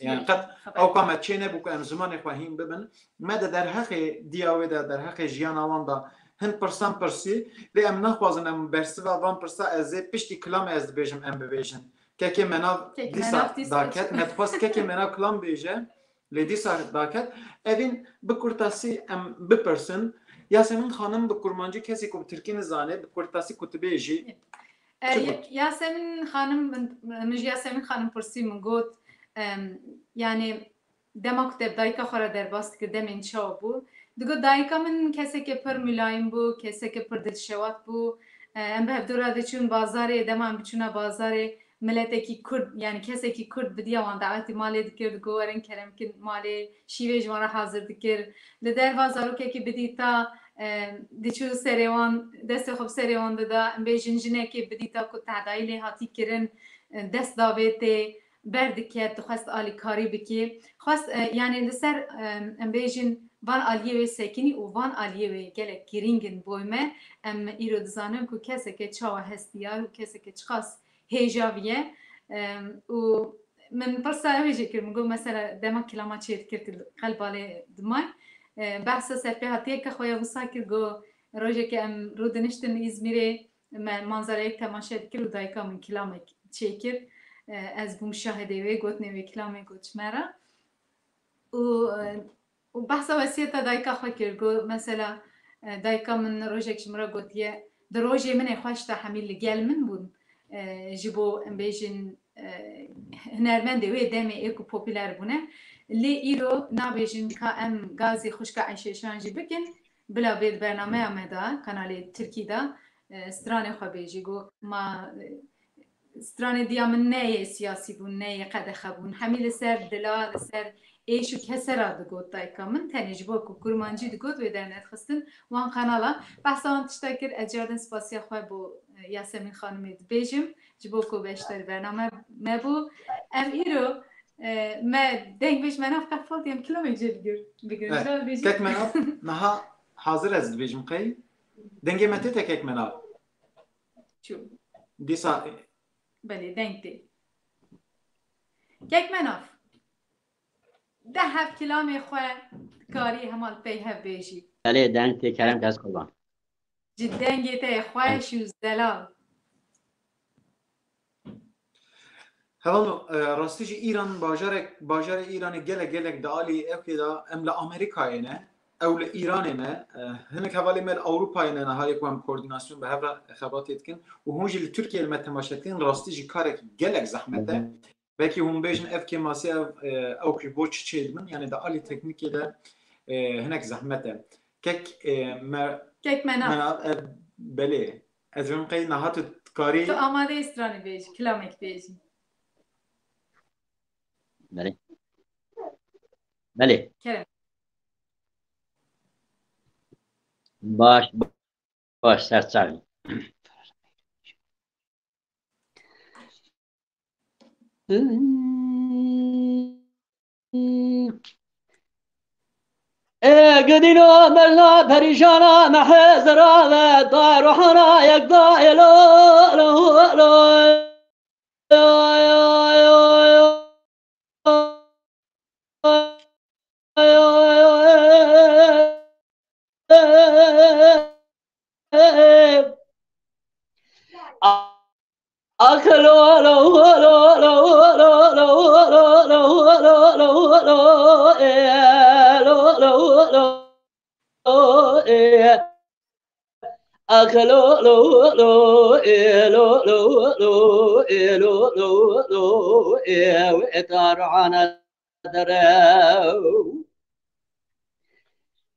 yani qet ewka me çê nebû ku em zimanê xwe hîn bibin. Me de derheqê diya wê de, derheqê jiyana wan de hin pirsan pirsî, lê em naxwazin em bersiva van pirsa, ez ê piştî kilamê ez dibêjim, em bibêjin. Kekê me nav Kekê me dîsa nav dîsa daket, çi? Me dixwest kekê me nav kilam bêje, lê dîsa daket. Evîn bi kurtasî em bipirsin. Yasemin Xanim bi kurmancî kesê ku bi tirkî nizane, bi kurtasî ku tu bêjî. E, çi got? Yasemin Xanim, min, min ji Yasemin Xanim pirsî, min got, em, yani dema ku te bi dayika xwe re derbas dikir, demên çawa bû? Digot, dayika min keseke pir milayim bû, keseke pir dilşewat bû. E, em bi hevdû re diçûn bazarê, dema em biçûna bazarê, miletekî Kurd, yani kesekî Kurd bidiya wan, dawetî malê dikir, digot, werin kerem kin malê, şîvê ji wan re hazir dikir. Li derva zarokekî bidîta, e, diçû serê wan, destê xwe bi serê wan dida, em bêjin jinekê bidîta ku tehdayî lê hatî kirin, e, dest davêtê, berdiket, dixwest alîkarî bikê. Xwest, e, yani li ser, e, em bêjin van aliyê wê sekinî û van aliyê wê gelek girîng in boy me. Em îro dizanin ku keseke çawa hestiyar û keseke çiqas hêjavî ye. Em, û min pirsa ew ê jê kir, min got, mesela dema kilama çê dikir, tu qelba lê dimay. E, behsa serpêhatiyeke xwe ya wisa kir, got, rojekê em rûdiniştin Îzmîrê, me manzareyek temaşe dikir û dayika min kilamek çêkir. E, ez bûm şahidê wê gotinê wê kilamê got ji me re. Û, e, û behsa wesiyeta dayika xwe kir, got, mesela, e, dayika min rojek ji min re gotiye, di rojê min ê xweş de hemî li gel min bûn, e, ji bo, em bêjin, e, hunermendê wê demê ê ku popûler bûne. Lê îro nabêjin ka em gazî xwişka Eyşê Şan jî bikin, bila vê di bernameya me de, kanalê tirkî de, e, stranê xwe bêjî, got, ma, e, stranê diya min ne yê siyasî bûn, ne yê qedexe bûn. Hemî li ser dila, li ser êş û kesera digot dayika min. Tenê ji bo ku kurmancî digot wê dernedixistin wan kanala. Behsa wan tişta kir, ez cardin spasiya xwe bo, e, Yasemîn Xanimê dibêjim. Ji bo ku beşdarî bername me bû. Em îro, e, me deng bêj me nav qefal em kilamê cê bigir. Bigir. Eh, Ji bêjim. Kek me nav, niha hazir ez dibêjim qey. Dengê me tê te kek me nav. Çû. Dîsa. Belê, deng tê. Kek Menaf. Deh hev kilamê xwe karî hema li pey hev bêjî. Belê, deng tê, kerem kes qurban. Ji dengê te yê xweş û zelal. Hevalno, e, rastî jî Îran bajarek, bajarê Îranê gelek gelek di alî ewkê de em li Amerîkayê ne, ew li Îranê ne, e, hinek hevalê me li Ewropayê ne, niha yê ku em koordînasyon bi hev re xebatê dikin û hûn jî li Tirkiyeyê li me temaşe dikin, rastî jî karek gelek zehmet e. Belkî hûn bêjin ev kêmasî ev, e, ew ku ji bo çi çêdibin, yani di alî teknîkê de, e, hinek zehmet e. Kek, e, me, Kek Menaf. Menaf, e, belê. Ez vêm qey niha tu dikarî. Tu amade yî stranê bêjî, kilamek bêjî. Belê. Belê. Kerem. Baş, baş, serçavî. Ê gidîno mezna perîşana me hezira ve da ruhana yek da ê lo lo lo.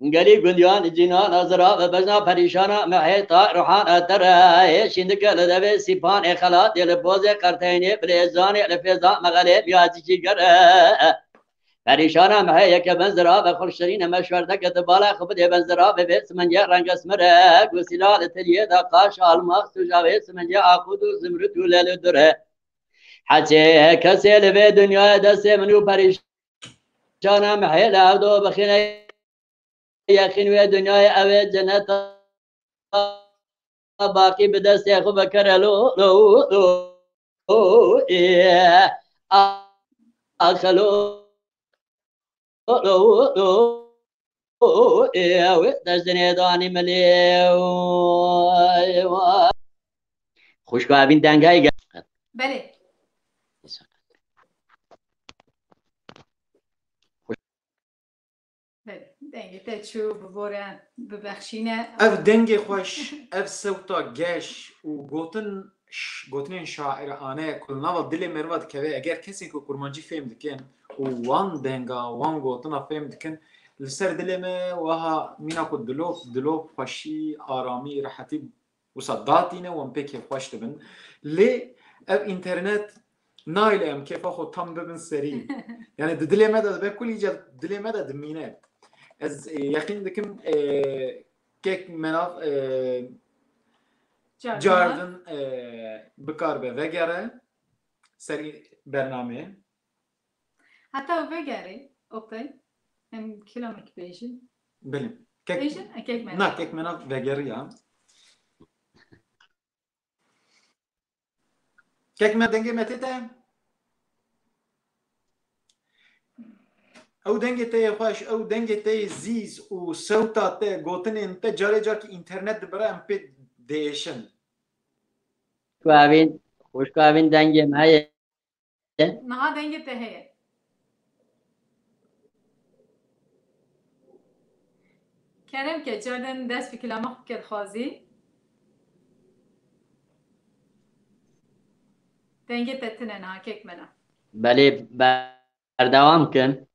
Gelî gundiyan cînana zirav bejna perîşana me hêta ruhana te re. Hêşîn dike li devê sîpanê xelatê li pozê qerteynê bilêzanê li fêza mexelê miyacî gere. Perîşana me heye ke ben zirav xurşirîne me şwerdeke di bala xwe bidê ben zirav vê simengê renge smire. Gusîla li tiliyê de qaş almas tûja vê simengê aqûd û zimrûd û lel û dure. Hecê kesê li vê dinyayê destê min û perîşana me hê li hevdo bixîne yexîn wê dinyayê ew ê ceneta baqî bi destê xwe vekere lo lo lo ê axelo lo lo ê ew ê dest dinê danî milê. Xwişka evîn dengay gel. Belê. Belê, dengê te çû, bi bore bibexşîne. Ev dengê xweş, ev sewta geş û gotin ş- gotinên şairane ku li nava dilê meriva dikeve, eger kesên ku kurmancî fêm dikin û wan denga, wan gotina fêm dikin, li ser dilê me wiha mîna ku dilov, dilov xweşî, aramî, rehetî wisa datîne, wan pê kêfxweş dibin. Lê ev înternet nayê em kêfa xwe tam bibin serî. Yani di dilê me de dibe, kulî ca dilê me de dimîne. Ez, e, yeqîn dikim, e, kek menav, e, Cardin. Cardin, e, bikar be vegere serî bernameyê. Heta vegere, Oktay, em kilamek bêjin. Belê. Kek, Bêjin, e, kek me. Na, kek menav vegeriya. Kek me, dengê me tê te? Ew dengê te yê xweş, ew dengê te yê zîz û sewta te, gotinên te carê carkî înternet dibire, em pê diêşin. Xwişko evîn, xwişko evîn dengê me ye. Niha dengê te heye. Kerem ke, carden dest bi kilama xwe ke dixwazî. Dengê te tine niha kek mena. Belê, berdewam kin.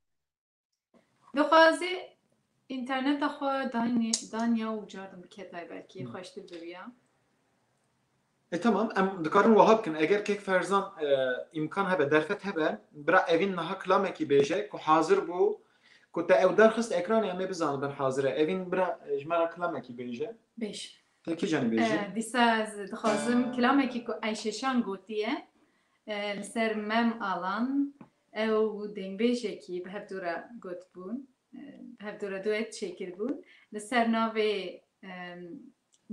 Dixwazî înterneta xwe danya, danya û cardin biketay belkî xweştir bibiya. E, tamam, em dikarin wiha bikin. Eger kek Ferzan, e, îmkan hebe, derfet hebe, bira Evîn niha kilamekî bêje ku hazir bû, ku te ew derxist ekranê, em ê bizanibin hazir e. Evîn bira, e, ji me re kilamekî bêje. Bêj. Te kîjanî bêjî? E, dîsa ez dixwazim kilamekî ku Eyşe Şan gotiye, e, li ser Mem Alan, ew dengbêjekî bi hevdû re gotibûn, e, bi hevdû re duet çêkiribûn. Li ser navê, e,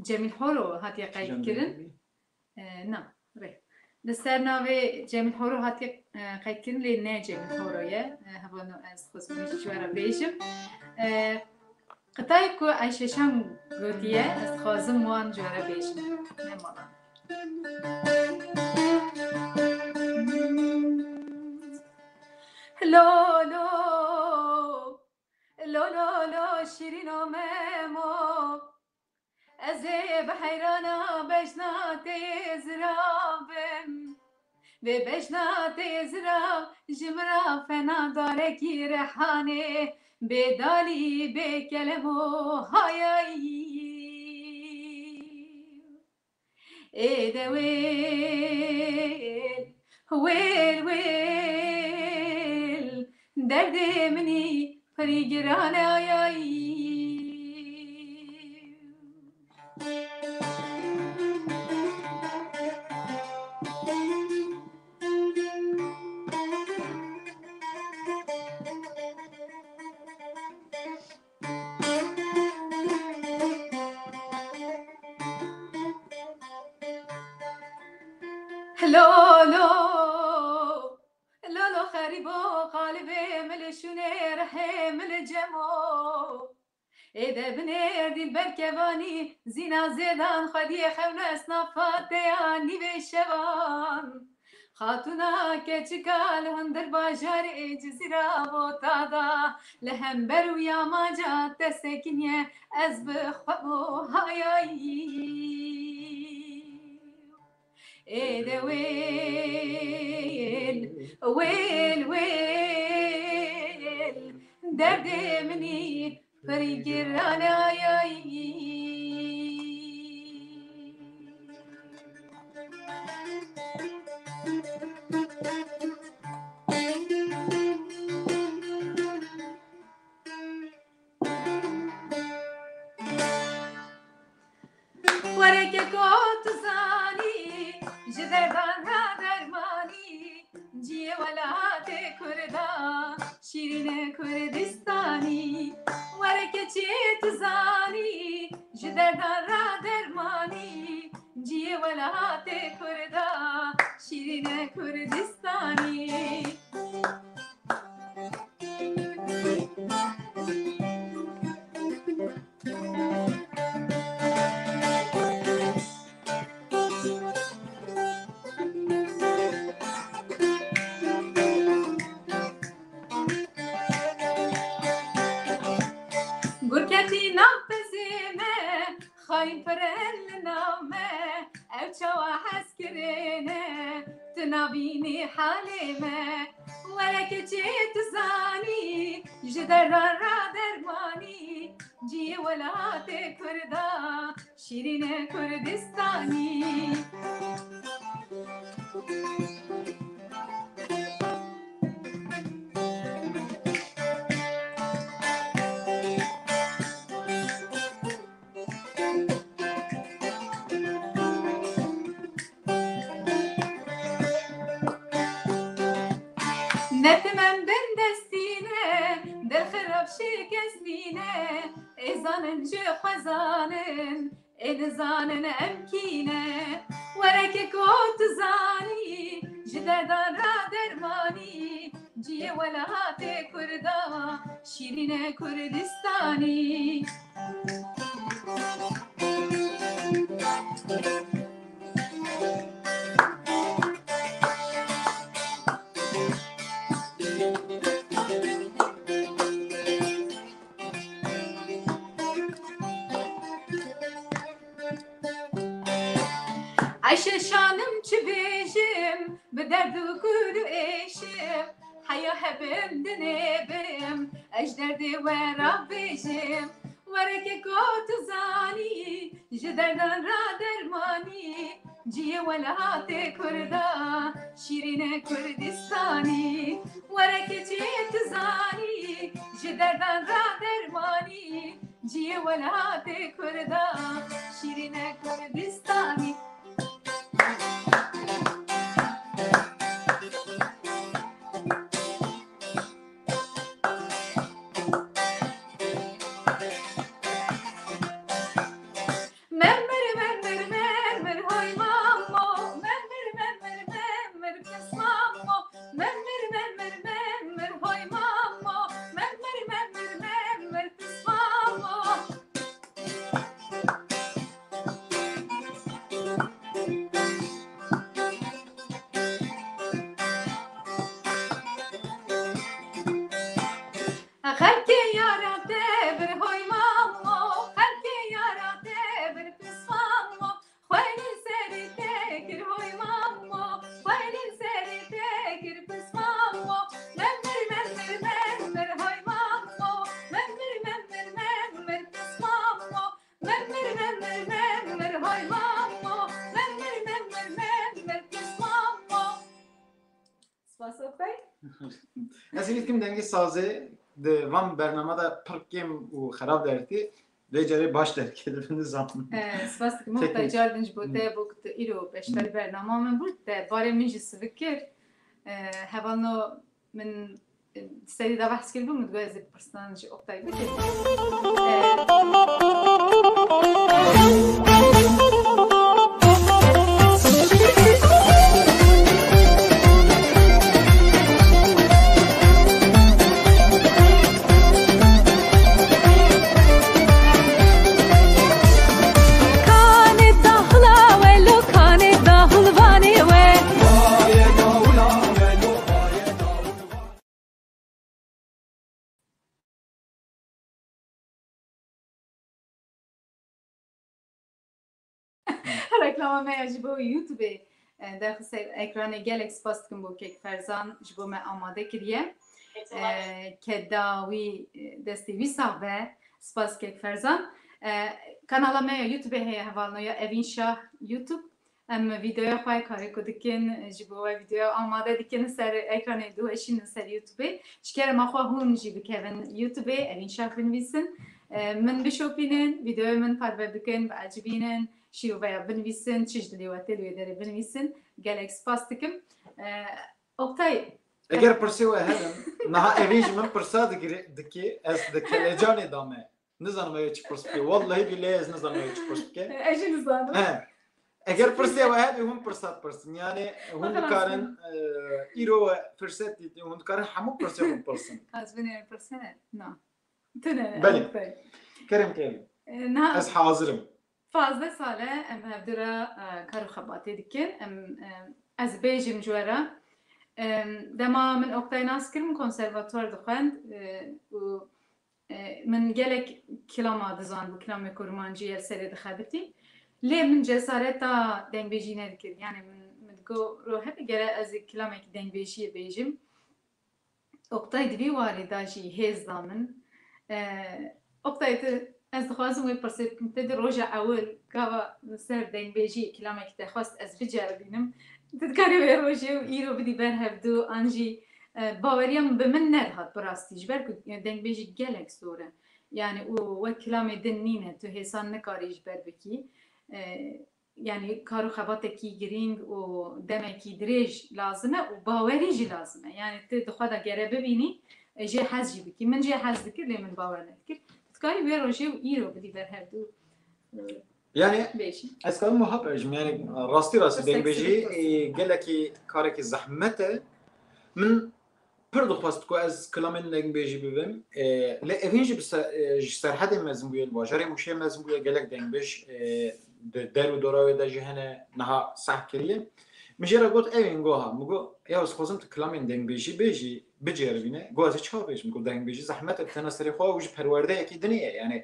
Cemîl Horo hatiye qeydkirin. E, na, rê. Li ser navê Cemîl Horo hatiye, e, qeydkirin, lê ne Cemîl Horo ye. E, hevano ez dixwazim ji we re bêjim. E, qitayê ku Eyşe Şan gotiye, ez dixwazim wan ji we re bêjim. Mem Alan. Lo, lo, lo, lo, lo, şîrîno Memo. Ez ê bi heyrana bejna tê ziravim. Vê bejna tê zirav ji min re fena darekî rehanê, bê dalî, bê kelem û hayayî. Ê de wêl, wêl, wêl, derdê min î pirî giran e, ay, ay. Lo, lo, lo, lo, xerîbo, qalibê min li şûnê, rihê min li cemo. Ê de binêr dîlber kevanî, zîna zêdan xwediyê xewna esnafa te ya nîvê şevan. Xatûna keçika li hundir bajarê Cizîra Bota da, li hember û yamaca te sekiniye, ez bi xwe bo hayayî. Ê de wêl, wêl, wêl, derdê min î pirî giran e, ay, ay. Were keko tu zanî, ji derdan ra dermanî, ciyê welatê Kurda, şîrînê Kurdistanî. Were keçê tu zanî, ji derdan ra dermanî, ciyê welatê Kurda, şîrînê Kurdistanî. Nav pezê me, xayîn pirin li nav me, ew çawa hez kirine, tu nabînî halê me. Were keçê tu zanî, ji derdan ra dermanî, ciyê welatê Kurda, şîrîne Kurdistanî. Netimem bin destîne, dil xirab şikestîne, ê zanin ji xwe zanin, ê nizanin em kî ne. Were ke ku tu zanî, ji derdan ra dermanî, ciyê welatê Kurda, şîrîne Kurdistanî. Eşe şanim çi bêjim, bi derd û kul û êşim, heya hebim dinêbim, ez ji derdê we ra bêjim. Were ke ku tu zanî, ji derdan ra dermanî, ciyê welatê Kurda, şîrîne Kurdistanî. Were keçê tu zanî, ji derdan ra dermanî, ciyê welatê Kurda, şîrîne Kurdistanî. Memir, memir, memir, hoy mamo. Memir, memir, memir, pis mamo. Memir, memir, memir, hoy mamo. Memir, memir, memir, pis mamo. Xelkê yara te bir hoy mamo, xelkê yara te bir pis mamo. Xwelî serê te kir hoy mamo, xwelî serê te kir pis mamo. Memir, memir, memir hoy mamo, memir, memir, memir pis mamo. Memir, memir, memir hoy mamo, memir, memir, memir pis mamo. Spas Oktay. Ez hêvî dikim dengê sazê di van bernama de pir kêm û xerab derketî, vê carê baş derketibe, nizanim. Eh, spas dikim Oktay, Teknik. Car din ji bo te, bo ku tu îro beşdarî bernama min bû, te barê min jî sivik kir. Eh, hevalno min, eh, serî de behs kiribû, min digot ez ê pirsan ji Oktay bikim. Eh, Kanê dahla we lo, kanê dahulvanê we. Reklama me ya ji bo YouTube, e, derxist ser ekranê. Gelek spas dikim bo Kek Ferzan ji bo me amade kiriye. E, keda wî, e, destê wî sax be. Spas Kek Ferzan. E, kanala me ya YouTube heye hevalno ya Evîn Şah YouTube. Em vîdeoya xwe karê ku dikin, ji bo we vîdeo amade dikin, ser ekranê diweşînin ser YouTubeê. Ji kerema xwe hûn jî bikevin YouTubeê, Evîn Şah binivîsin. E, min bişopînin, vîdeoya min parve bikin, biecibînin, şîroveya binivîsin, çi ji dilê we tê li wê derê binivîsin. Gelek spas dikim. E, Oktay. Eger pirsê we hebin, niha Evîn ji min pirsa digire, dikê, ez di kelecanê de me. Nizanim ew çi pirs bike. Wallahî billehî ez nizanim ew çi pirs bike. Ez jî nizanim. He. Eger pirsê we hebe, hûn pirsa dipirsin. Yani hûn Bakalım dikarin, sen. E, îro we firset dîtin, hûn dikarin hemû pirsê xwe bipirsin. Ez binêrim pirsene. Na. Tu ne, Belê. Oktay. Kerem, kerem. E, na. Ez hazir im. Pazdeh sal e em hevdû re, e, kar û xebatê dikin. Em, e, ez bêjim ji we re. E, dema min Oktay nas kir, min konservatuar dixwend, e, û E, min gelek kilama dizanbû, kilamê kurmancî ye li serê dixebitî. Lê min cesareta dengbêjî nedikir. Yani min, min digo, ro hebe gere ez ê kilamekî dengbêjiyê bêjim. Oktay di vî warî de jî hêz da min. E, Oktay, tu, ez dixwazim wê pirsê bikim, te di roja ewil gava li ser dengbêjî kilamekî te xwest ez biceribînim. Tu dikarî wê rojê û îro bidî ber hevdû, an jî, e, baweriya min bi min nedihat bi rastî, ji ber ku dengbêjî gelek zor e. Yani û wek kilamê din nîne, tu hêsan nikarî ji ber bikî. E, Yani kar û xebatekî girîng û demekî dirêj lazim e û bawerî jî lazim e. Yani tu di xwe de gere bibînî, e, jê hez jî bikî. Min jê hez dikir, lê min bawer nedikir. Tu dikarî wê rojê û îro bidî ber hevdû, e, Yani bêjî. Ez karim wiha bêjim, yani rastî rastî Pirsek dengbêjî, sivî e, gelekî karekî zehmet e. Min pir dixwest ku ez kilamên dengbêjî bibim. E, lê evîn jî bi se-, e, ji Serhedê mezin bûye, li bajarê Mûşê mezin bûye, gelek dengbêj, e, di der û dora wê de jî hene, niha seh kiriye. Min jê re got, evîn, goha. Min got, ya ez xwazim tu kilamên dengbêjî bêjî, biceribîne. Got, ez ê çawa bêjim? Got, dengbêjî zehmet e, bi tena serê xwe û ji perwerdeyekî dinê ye. Yani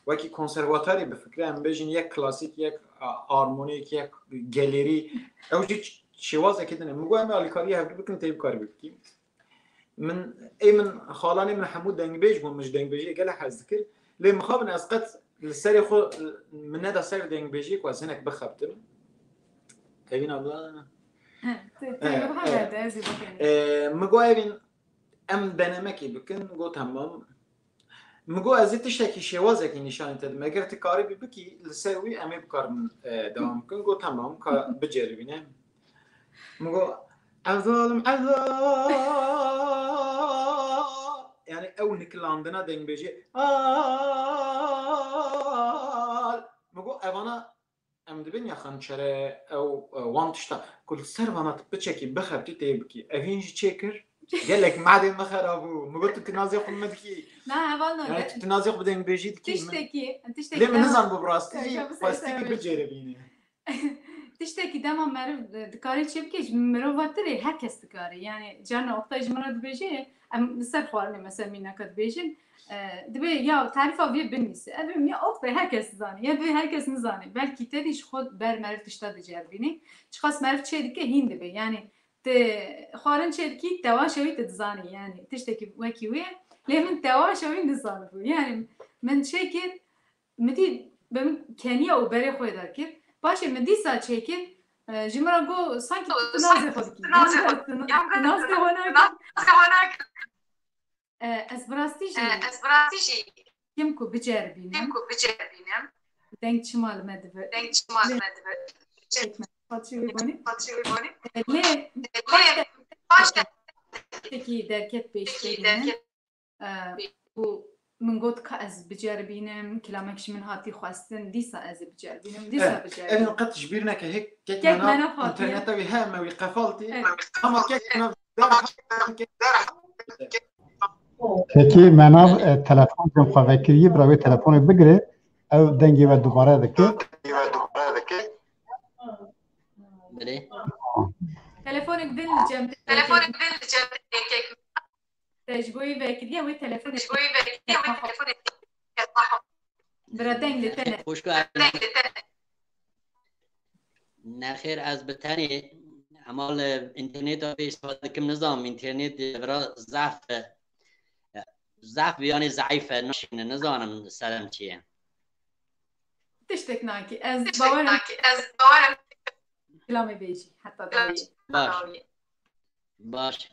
wekî konservatorê bifikre, em bêjin yek klasîk, yek a-, armonîk, yek gelêrî. Ew jî ş-, şêwazekî din e. Min got, em ê alîkariyê hevdû bikin, tê bikarî bikî. Min, ê min, xalanê min hemû dengbêj bûn, min ji dengbêjiyê gelek hez dikir. Lê mixabin ez qet li serê xwe, min neda ser dengbêjiyê ku ez hinek bixebtim. Evîn abla. He, te, te Eh, bihal eh. Herde, ez ê bikim. Eh, min got, Evîn, em denemekê bikin, got, Tamam. Min got, Ez ê tiştekî şêwazekî nîşanî te didim. Eger tu karibî bikî, li ser wî em ê bikarin, eh, dewam bikin. Got, Tamam, ka biceribîne. Min got, Evdal, Evdal. Yani ew nikilandina dengbêjê. Al. Min got, Evana em dibin ya xançere ew, e, wan tişta. Ku li ser vana tu piçekî bixebitî tê bikî. Evîn jî çêkir. Gelek madê me xera bû. Min got, Tu tinazê xwe min dikî. Na, heval no, Yani tu tinazê xwe bi dengbêjî dikî. Tiştekî, tiştekî Lê min nizan bû bi rastî jî xwestî ki biceribîne. Tiştekî dema meriv, e, dikarî çê bike, ji mirova tirê her kes dikarî. Yani carna Oktay ji min re dibêje, em li ser xwarinê mesela mînaka dibêjin, e, dibê ya tarîfa vê binivîse. Ez dibêm ya Oktay her kes dizanî, ya dibê her kes nizanî. Belkî te dî ji xwe ber meriv tişta diceribînî. Çiqas meriv çê dike hîn dibe. Yani tu xwarin çê dikî, tewaşa wî tu dizanî. Yani tiştekî wekî wê, lê min tewaşa wî nizanibû. Yani min çêkir, Min dî bi min keniya û berê xwe da kir. Paşê min dîsa çêkir, e, ji min re got, Sankî tu nazê xwe dikî. Nazê xwe dikî. Nazê xwe nakî. E, ez bi rastî jî, e, ez bi rastî jî kim ku biceribînim. Kim ku biceribînim. Deng çima li me dibe. Deng çima li me dibe. Çekme. Fatî wê bonî. Fatî wê bonî. E, lê, lê, paşta, paşta, tiştekî derket pêşkêrî min. Derket. E, û min got, Ka ez biceribînim, kilamek ji min hatî xwestin, dîsa ez ê biceribînim, dîsa Eh, biceribînim. Evîn qet ji bîr neke, hê kek Kek mena, mena Fatî ye. Înterneta wî he, me wî qefaltî. Evet. Ama kek mena derha, kek derha. Peki, Menav, e, telefon jin xwe vekiriye, bira wê telefonê bigire, ew dengê we dubare dike. Belê. Telefonek din li cem. Telefonek din li cem. Te ji bo wî vekiriye, wê telefonê. Ji bo wî vekiriye, wê telefonê. Bira deng li te ne. Xwişka. Deng li te ne. Nexêr, ez bi tenê, hema li înterneta vê îstîfade dikim, nizanim înternetê vira zehf e. Zehf, yanî zeîf e, naşîne, nizanim sebem çi ye. Tiştek nakî. Ez bawer im. Tiştek nakî. Ez bawer im. Kilamê bêjî, heta dawiyê. Baş. Baş.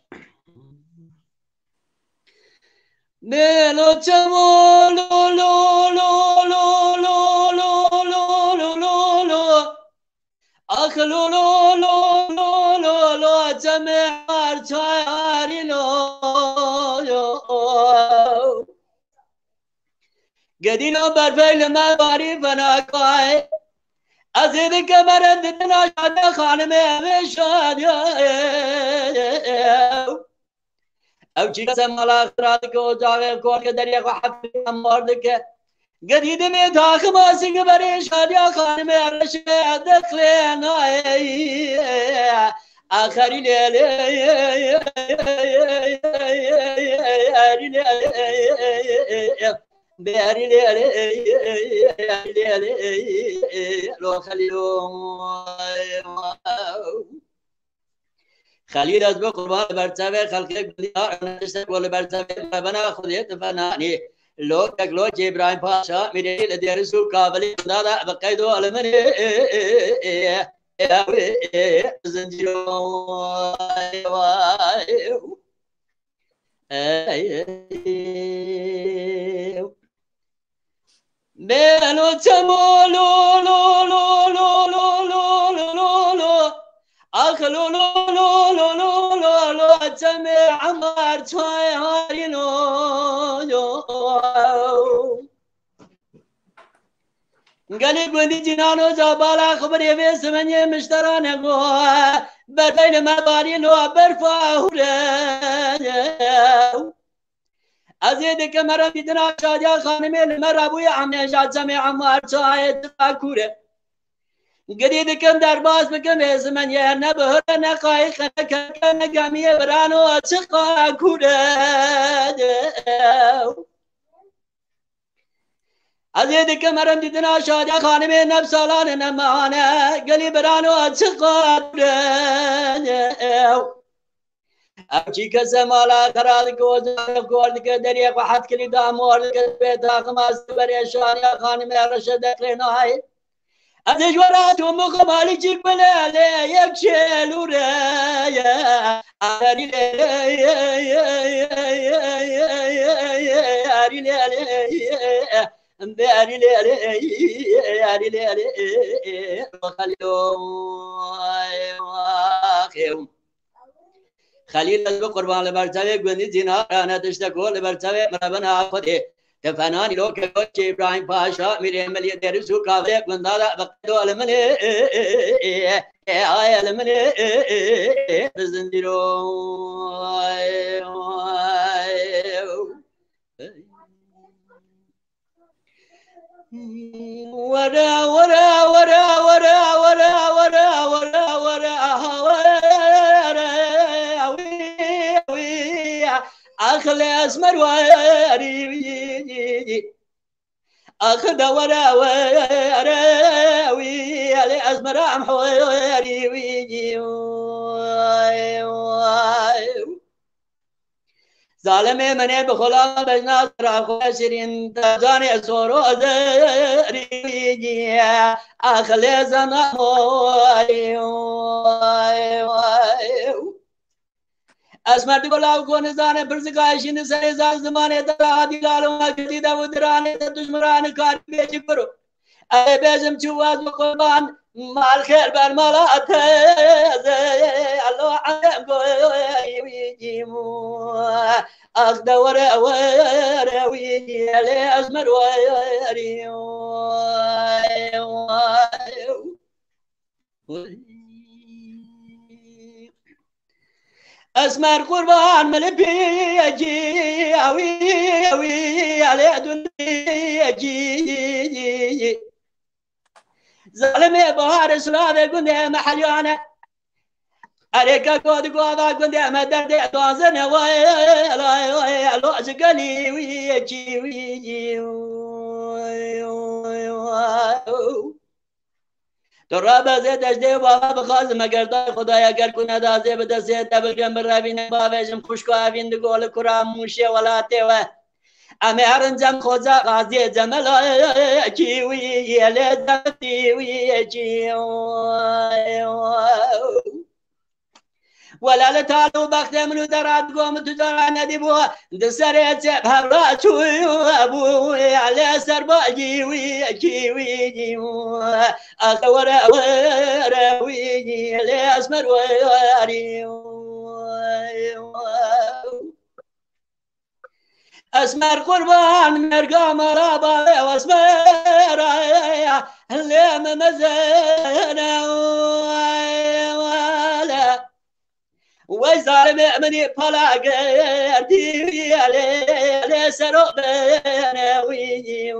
Melo çemo lo lo lo lo lo lo lo lo lo lo lo lo. Ax lo lo lo lo lo lo çemê her çarî lo. Gedîno berfey li me barî fenakay. Ez ê dike mere didina şadiya xanimê em ê şadiya. Ew çî kese mala xira dike, ocaxê xwe dike, deriyê xwe hefirî mar dike. Gedî dimê taxima sîngi berê şadiya xanimê reşê dixlênayê. Axerî lê lê, erî lê lê, berî lê lê, erî lê lê, lo Xelîlo. Xelîl ez bi qurban li ber çavê xelkê gundî, ar tiştek ku li ber çavê me bena Xwedê tu fenanî. Lokek lokê Îbrahîm Paşa Mîrê li Dêris û Kavilê gunda de bi qeydo li min ê, ê, ê, ê, ê, ê, zincîro. Ey, ey, ey. Belo çemo lo, lo, lo. Ax lo, lo, lo, çemê Emar çay harîno, yo. Gelî gundî cînano cabala xibirê vê simenyê mişterane go. Betey li me barîno berfa hûre. Ez ê dikim merem dîtina Şadiya Xanimê li me rebûye emnêja çemê Emar çayê çiqa kûr e. Gidî dikim derbas bikim ê zimenye ne bihire ne qayîqe ne keke ne gemiyê birano çiqa kûr e. Ez ê dikim merem dîtina Şadiya Xanimê ne bi salan e ne mehane gelî birano çiqa kûr e. Ew çî kese mala xera dike, ozarê xor dike, deriyê xwe hed kilî da mor dike, bê taxima siberê Şadiya Xanimê reşe deqê nayê. Ez ê ji we re tom bixwim alî çîk bile lê yek şêlûre ye. Erî lê, erî lê lê, erî lê lê, erî lê lê, Xelîlo. Xelîl ez bi qurban li ber çavê gundî cînara ne tiştek ku li ber çavê min re bina Xwedê. Ti fenanî lokê lokê Îbrahîm Paşa, Mîrê Milî Dêris û Kavilê gunda de bi qeydo li min ê, ê, ê, ê, ê, aye li min ê, ê, ê, ê, ê, bi zincîro. Were, were, were, aha, were, wî, wî, ax lê esmer werî, wî, ax de were, were, wî, lê esmer em horî, wî, wî. Zalimê min ê bi xula bejna sira xwe şirîn, te canê soro zerî ye, axilê zena morî. Ez merdi gola ku nizane pirsika şîni serê zan zimanê te hadî galo me girtî de û diranê te dujmiranê karî bêjî kuro. Ez ê bêjim çû ez bi qurban, mal xêr ber mala te, ez ê elo elem goyî wî cîm. Ax de were were wî lê ez mer werî. Esmer qurban min pêcî, ewî, ewî, elê dundêcî. Zalimê Bahar Silavê gundê me heliyane. Erê keko di gava gundê me derdê dazine, way, lay, way, lo ji gelî wî, cî wî, cî. Tu rabezê dejdê û bava bixwazim, eger dayê Xwedaya ger ku nedazê bi destê te bigrim birevîne bavêjim xwişko evîn di goli kura Mûşê welatê we. Em ê herin cem Xoca Qaziyê Cemela kî wî yê lê cem tî wî yê kî. Wela li tal û bextê min û te ra digo min tu cara nedîbû. Di serê çep hevra çûbû. Lê ser bagî wî kî wî. Axe were were wî lê esmer werî. Esmer qurban merga mala bavê esmer lê me mezene. Wey zalimê minî pala gerdî lê lê sero bene wî.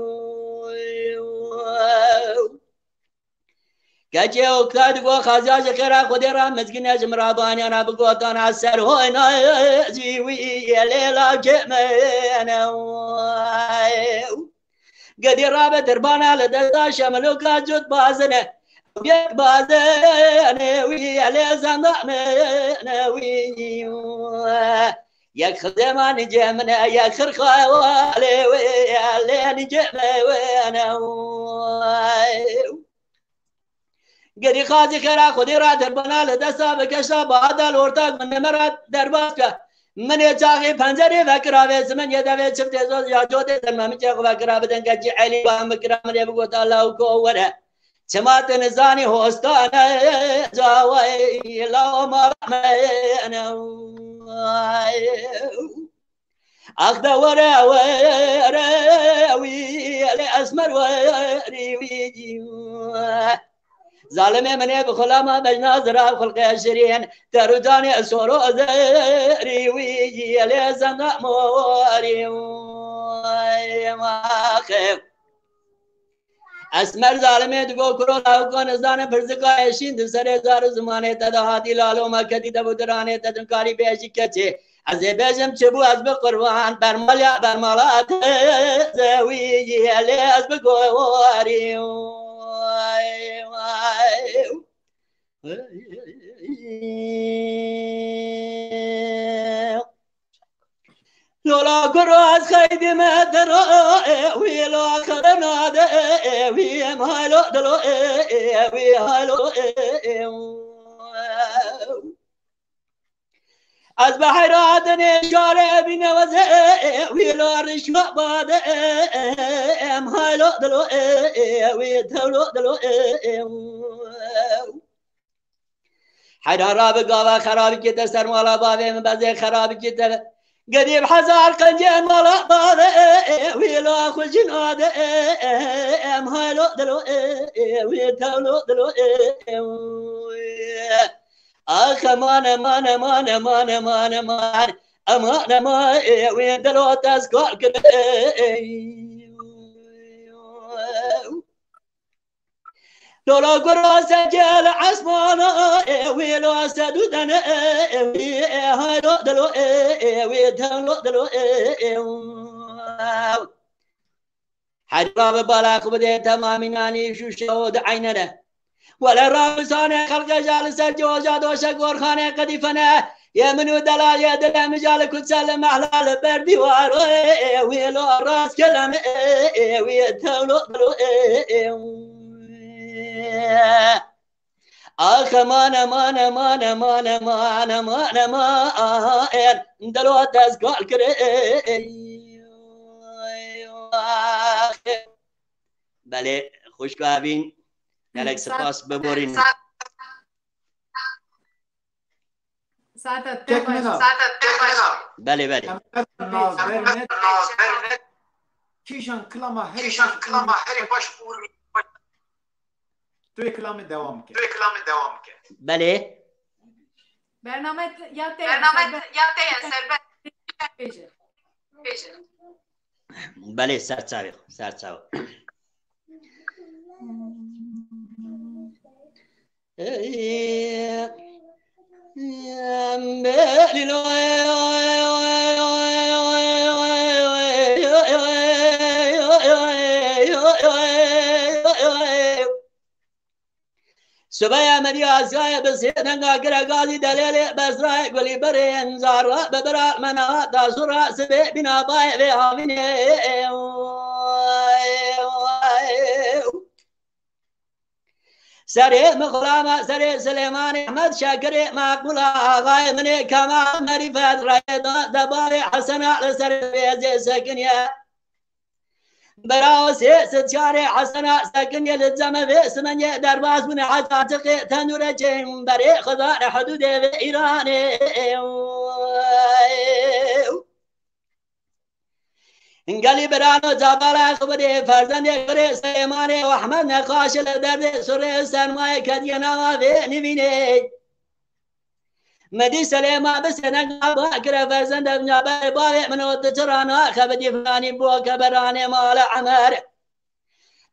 Keçê Oktay digo, xaziya ji xêra Xwedê re mizgîne ji min re baniyana bigotana ser hoyna zî wî yê lêla kêmene. Gedî rabe tirbana li desta şemiloka cot bazine. Yek bazine wî yê lê zendane wî. Yek xizêma nicê min e, yek xirxayê walê wê, lê nicê me wê ne. Gerî xazî xêra Xwedê re tirbana li desta bikeşa, bihata li orta gundê me re derbas ke. Min ê çaxê pencerê vekira vê zimin yê devê çiftê zoz ya cotê dermemikê xwe vekira bidin, keçî Elî ba min bikira min ê bigota law ko were. Çima tu nizanî hostane cawayê law ma me ne. Ax de were were wî lê esmer werî wî. Zalimê min ê bi xulama bejna zira xulqê şirîn. Terucanê soro zerî wî lê zenda morî. Axe. Esmer zalimê digo kuro lawiko nizane pirzika eşîn di serê zar û zimanê te de hatî lalo me ketî te bi diranê te din karî bêjî keçê. Ez ê bêjim çi bû ez bi qurban bermaliya bermala te zewî yê lê ez bi gorî. Lola kuro ez xeydî me dero wî lo xerena de wî em haylo dilo wî haylo. Ez bi heyratinê şarê bîne weze wî lo rişma bade em haylo dilo wî tewlo dilo. Heyra rabi gava xerabikê te ser mala bavê min bezê xerabikê te. Gerîb hezar qencên mala bavê wî lo xwe jin ade em haylo dilo wî tewlo dilo. Ax eman eman eman eman eman eman eman eman wî dilo tezkar kir. Lola gura secel esmana wî lo sedû dene wî haylo dilo wî telo dilo. Heyra bi bala xwe bide temamî nanî şûşe û di eynene. Wele rawisane xelqe ja li ser coja doşe gorxane qedîfene. Yê min û delal yê dilê min ja li kuçe li mehla li ber dîwar wî lo rast kelem wî tewlo dilo. Ax eman eman eman eman eman eman eman dilo tezkar kir. Belê, xwişka Evîn, gelek spas, biborînin. Saeta te Çek baş. Mena. Belê, belê. Em ber naz ber net. Kîjan kilama herî Kîjan baş kilama û herî baş û Tu ê kilamê dewam ke. Tu ê kilamê dewam ke. Belê. Bername te- ya te Bername serbest. Ya te ye serbest. Bêje. Bêje. Belê, ser çavê xwe, ser çav. Sibeya Merî Asyayê bi sê denga gire gazî delêlê bezrayê gulî berên zara bi bira mena da sura sibê bîna bayê vê havînê. Serê min xulama serê Silêmanê Ehmed Şakirê Maqbula axayê min ê Kemal Merîfet reyê da debarê Hesena li ser vêzê sekiniye. Berawo sê sityarê Hesena sekiniye li cemevê simenye derbas bûne heta tiqê tenûre çêberê xizanê hidûdê vê Îranê. Gelî birano cabala xibirê ferzendê xirê Silêmanê û Ehmed Nexaşi li derdê surê sermayê kediye nava vê nivînê. Medî Selêma bi sênega ba kire ferzende vinya berê bavê min û tu çira naxebitî filanî bo ke beranê mala Emer.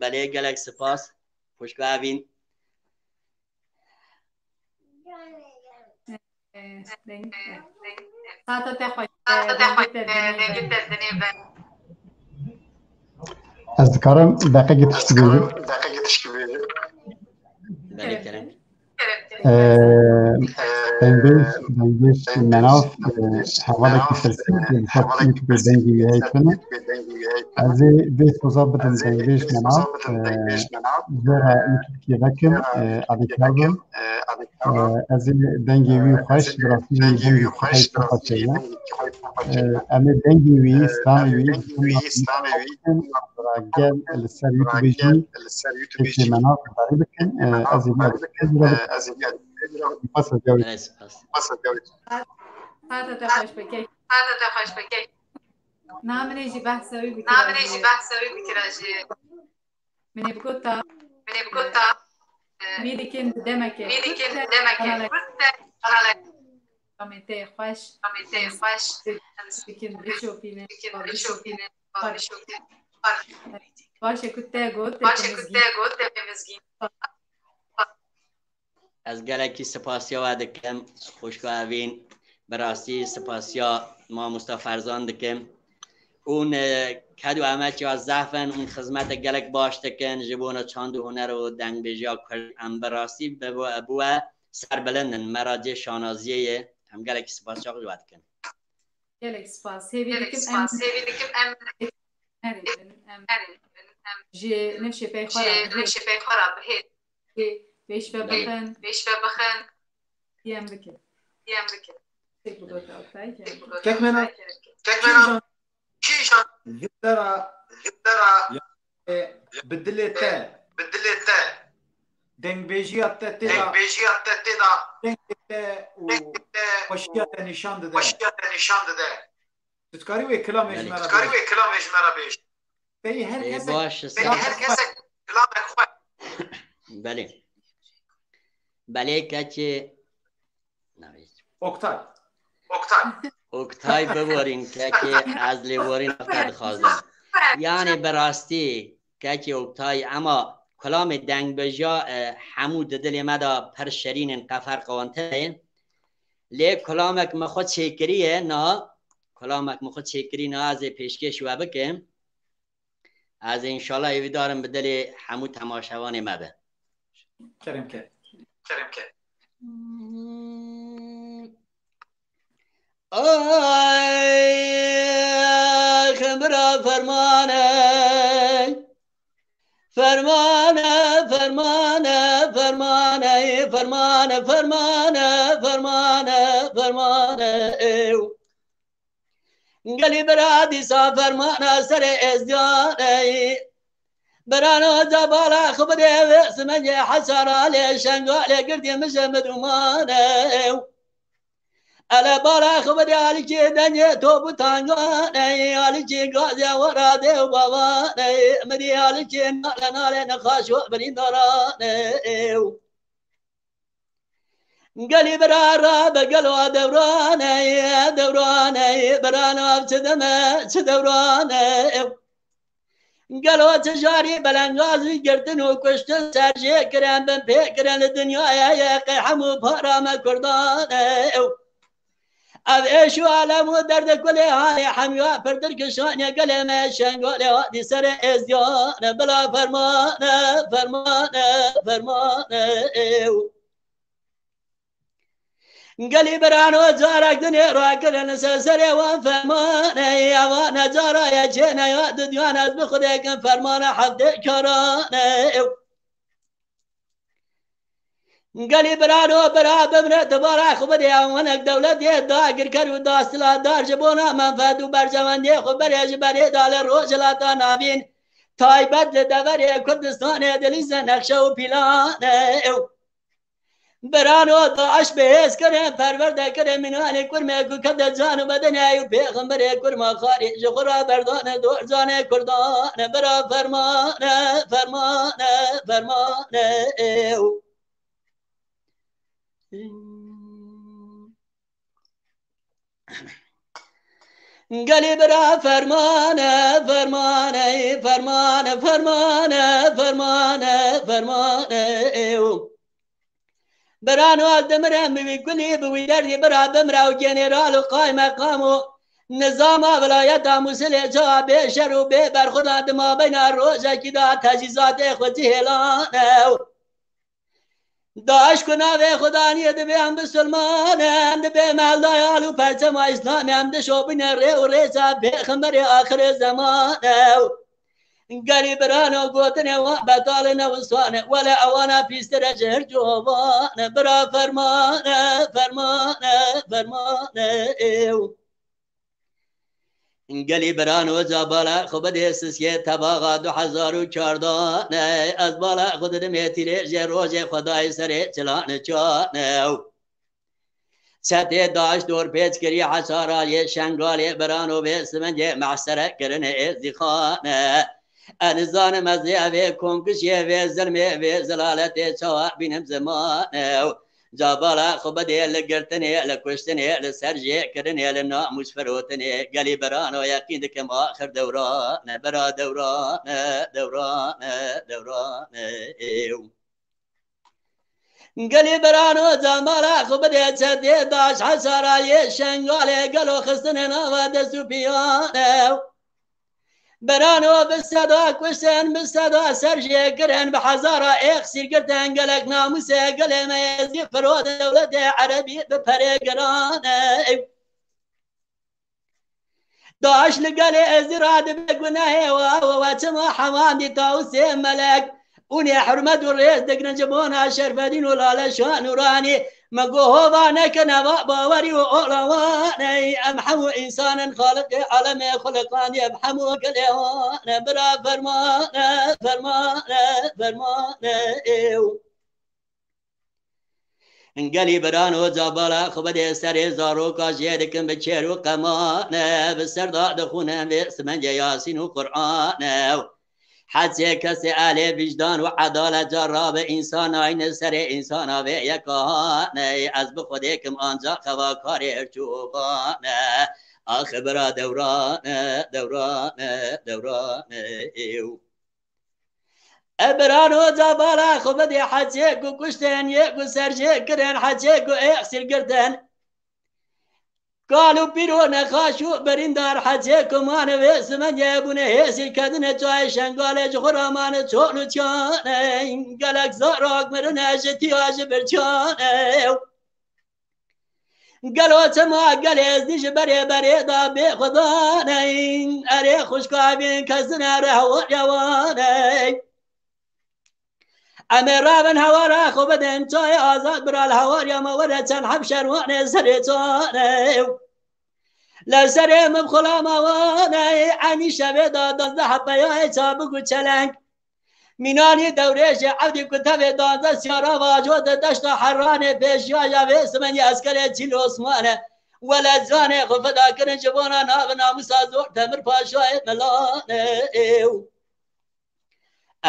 Belê, gelek spas. Xwişka Evîn. Saeta te xweş be, dengê te dinê be. Ez dikarim deqekê tişt bêjim? Belê, kerem. Ee, Dengvêj, Dengvêj Menav, e, hevalekî pirsî, li ser YouTube dengê wî heyt bine. Ez ê vê soza bidim Dengvêj Menav, e, jê re YouTubeekê vekim, e, alîkar bim. E, ez ê dengê wî xweş, bi rastî jî dengê xweş pir xweş ye. E, em ê dengê wî, stranê wî, bi gel li ser YouTube jî êkê Menav guhdarî bikin. E, ez ê vê Spas, spas. Spas, spas. Saeta te xweş be, kek. Saeta te xweş be, kek. Na min ê jî behsa wî bikira jî. Na min ê jî behsa wî bikira jî. Min ê bigota, min ê bigota, e, wî dikin bi demeke, wî dikin bi demeke kurt de, kanalek. Amê te xweş. Amê te xweş. Dikin, bişopîne, dikin, bişopîne, bişopîne. Baş e ku te got, te mizgîn. Baş e ku te got, te mizgîn. Ez gelekî sipasiya we dikim, xwişka Evîn. Bi rastî sipasiya mamosta Ferzan dikim. Hûn, e, ked û emek ya zehf in, hûn xizmetek gelek baş dikin ji bona çand û huner û dengbêjiya Kurd. Em bi rastî bi, bi we serbilind in. Me ra cê şanaziyê ye. Em gelekî sipasiya xwe ji we dikin. Gelek spas. Hêvî dikim em, hêvî dikim em, em, em ji nifşê pey xwe re bihêt. Pêş ve bixin. Pêş ve bixin. Diyem bikin. Diyem bikin. Tek bu kadar. Kek Menav. Kek Menav. Kîjan? Kîjan? Vî dera. Vî dera. Ya, e, bi dilê te. Bi dilê te. Dengbêjiya te tê de. Dengbêjiya te tê de. Dengê te û xweşiya te nîşan dide. Xweşiya te nîşan dide. Tu dikarî wê kilamê ji me re bêjî? Belê. Tu dikarî wê kilamê ji me re bêjî? Beyî her Ê, kesek baş e, kilamek xwe. Belê. Belê, keçê navê. Oktay. Oktay. Oktay biborîn, keçê ez lêborîna te dixwazim. Yanî bi rastî, keçê Oktay, ema kulamê dengbêjiya, e, hemû di dilê me de pir şirîn in, qe ferqa wan tune ye. Lê kulamek min xwe çêkiriye, niha kulamek min xwe çêkirî, niha ez ê pêşkêş we bikim. Ez ê înşallah hêvîdar im bi dilê hemû temaşevanê me be. Kerem ke. Kerem ke. Ay, xembira fermane. Fermane, fermane, fermane, fermane, fermane, fermane, fermane, ew. Gelî bira dîsa fermana serê êzdiyanê. Birano ca bala xwe bidê wê simengê Hesara lê Şengalê girdî min ji midûmanê. Ele bala xwe bidê alikê dengê top û tanganê, alikê gazê wera dê û bavanê, min dî alikê nale nalê nexaş û birîndaranê. Gelî bira rabe gelo dewrane, dewrane, bira nav çi deme, çi dewrane. Gelo çi jarî belengazî girtin û kuştin ser jê kirin, bin pê kirin li dinyayê ye qey hemû para me Kurdan e. Ev êş û alem û derdê kulê halê hemya pirtir kişaniye gelê me Şengalê hatî serê êzdiyan e. Bila fermane, fermane, fermane. Gelî birano carek dinê rakirin ser serê wan fermane, ya wan cara ye çêne ya didiyan ez bi Xwedê kin fermane heftê karane. Gelî birano bira bimre dibara xwe bidê ewanek dewletê dagirker û dastiladar ji bona menfet û berjewendiyê xwe berê ji berê da li Rojhilata Navîn taybet li deverê Kurdistanê dilîze nexşe û pîlane. Birano daş bi hêz kirin, perwerde kirin, mînanê kurmê ku kete can û bedenê û pêxemberê kurma xarî ji xwe ra berdane dor canê Kurdan e. Bira fermane, fermane, fermane. Gelî bira fermane, fermane, fermane, fermane, fermane, fermane. Birano ez dimirim bi wî kulî, bi wî derdî bira bimre û general û qaymeqam û nizama vilayeta Mûsilê çawa bê şer û bê berxudan di mabeyna rojekî de tecîzatê xwe cihêlane. Daş ku navê Xudaniyê dibê em bisilman in, dibê meldayal û perçema Îslamê em dişopîne rê û rêça pêxemberê axirê zeman e. Gelî birano gotinê wan betal e ne wisane, wele ewana pîstir e ji hirç û hovan e. Bira fermane, fermane, fermane. Gelî birano cabala xwe bidê sisyê tebaxa du hezar û çardan e. Ez bala xwe didim ê tîrê jê rojê xwe dayê serê çilan çan e. Çetê daş dorpêç kirî hesara yê Şengalê birano vê simendê mehsere kirine êzdîxan e. Ez nizanim ez ê evê komkişiyê vê zilmê vê zilaletê çawa bînim ziman e. Cabala xwe bidê li girtinê, li kuştinê, li serjêkirinê, li namûs firotinê. Gelî birano yeqîn dikim axir dewran e, bira dewran e, dewran e, dewran e. Gelî birano cabala xwe bidê çetê daş hesara yê Şengalê gelo xistine nava dest û piyan e. Birano bi seda kuştin, bi seda serjêkirin, bi hezara êx sîrgirtin, gelek namûsê gelê me êzî firot dewletê erebî bi perê giran e. Daş li gelê êzî ra dibe gunehê wa, wa, wa çima hewandî tawusê melek. Ûnê hurmet û rêz digrin ji bona Şerfedîn û Lale Şah Nûranî. Me got hova neke neva bawerî û ola wan ey. Em hemû însan in, Xaliqê alemê xuliqandiye bi hemû gelê wan e. Bira fermane, fermane, fermane êw. Gelî birano cabala xwe bidê serê zaroka jê dikin bi çêr û qemane. Bi ser da dixûnin vê simendê Yasîn û Qur'ane. Hecê kesê ehlê vicdan û edalet ca rabe însan ayne serê însana vê yeka hane. Ez bi Xwedê kim ancax xevakarê hirç û hobane. Axe bira dewrane, dewrane, dewrane êw. E birano cabala xwe bidê hecê ku kuştên yê ku serjê kirin hecê ku êxsîr girtin. Kal û pîr û nexaş û birîndar hecê ku mane vê simendê bûne hêsî kedine çayê Şengalê ji xwe ra mane çol û çiyane. Gelek zarak mirine ji tiya ji birçiyane. Gelo çima gelê êzdî ji berê berê da bê xudaney. Erê xwişka vîn kesine re hewar yawaney. Em ê ravin hewara xwe bidin çayê azad bira li hewar ya me were çend heb şerwanê serê çanê. Li serê min xulama wane, enî şevê da duwazdeh hepeyayê çabik û çeleng. Mînanî dewrêşê evdî ku tevê duwazdeh siyara vajo di deşta Herranê pêşiya ya vê simendî eskerê Çîl Osman e. Wele canê xwe feda kirin ji bona nav û namûsa zor Temir Paşayê Milan e.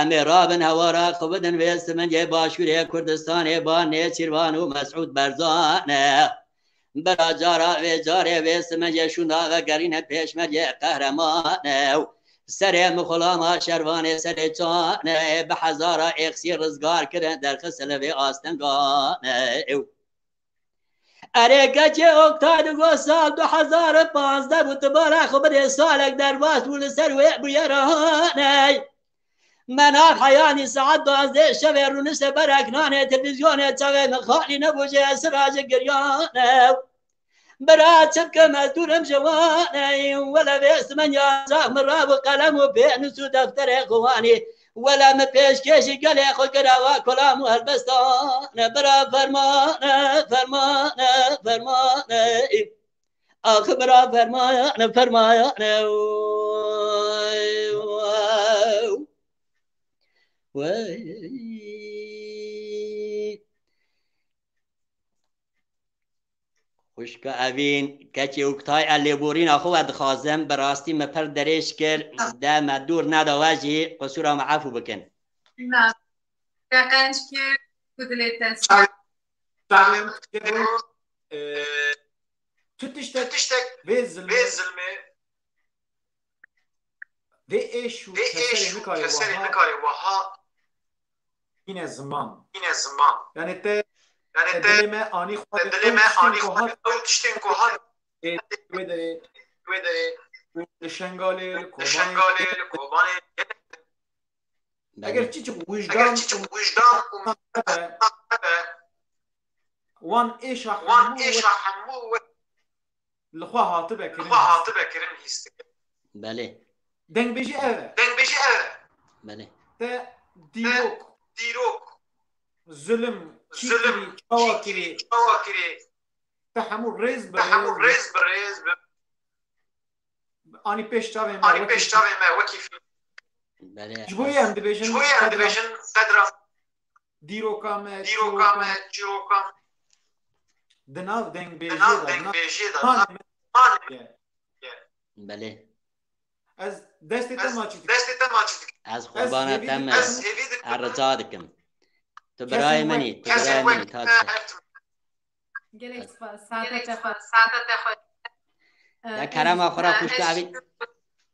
Em ê rabin hewara xwe bidin vê simingê Başûrê Kurdistanê ba Nêçîrvan û Mesûd Berzan e. Bira cara vê carê vê simingê şûnda vegerîne pêşmergê qehreman e. Serê mixulama şervanê serê çan e. Bi hezara êxsî rizgar kirin derxistin li vê astingan e. Erê keçê Oktay digot sal du hezar û panzdeh bû, tu bala xwe bidê salek derbas bû li ser wê bûyera haney. Me nav heyanî saet duwazdeh şevê rûnişte berek nanê televîzyonê çavê min xalî nebû jê ez sira ji giryan ew. Bira çi bikim ez dûrim ji wan ey, wele vê simenya cax min rabû qelem û pênûs û defterê xwe wanî. Wele min pêşkêşî gelê xwe kira wa kolam û helbestan e, bira ferman e, ferman e, ferman e. Axi bira ferman e, ferman e. Oy, oy, oy. Xwişka Evîn, keçê Oktay, ez lêborîna xwe vedixwazim. Bi rastî me pir dirêj kir, de me dûr neda we jî, qisûra me efû bikin. Na, te qenc kir, ku dilê te sar. Çaxê min çêbû, e, tu tiştek vê zilmê, vê êş û keserê nikarê wiha bîne ziman. Yanî te, te dilê me anî xwe, te dilê me anî xwe, ew tiştên ku hat, ê, wê derê, wê derê, li Şengalê, li Kobanê, li Şengalê, li Kobanê, Belê. Eger çiçik wijdan, eger çiçik wijdan û hebe, wan êşa, wan hemû êşa we, hemû we li xwe hatibe kirin, li xwe hatibe kirin hîs dikin. Belê. Dengbêjî ev e. Dengbêjî ev e. Belê. Te dîrok, te dîrok, zulm, kî, zulm, kirî, çawa, kî kirî, kirî, çawa kirî, te hemû rêz bi, te hemû rêz bi, rêz bi, anî pêş çavê me, anî wekî pêş çavê me wekî fîl. Belê, ji bo yê ez em dibêjin, ji bo yê em qedra, dibêjin qedra dîroka me, dîroka me, çîroka me, çîroka me. Di nav dengbêjiyê de, di nav dengbêjiyê de, nane me. Belê. Ez destê te maçî dikim. Ez qurbana te me. Ez hêvî dikim. Ez rica dikim. Tu birayê min î, tu birayê min î, Taci. Gelek spas. Saeta te xweş. Saeta te xweş. Ya kerema xwe ra xwişka Evîn.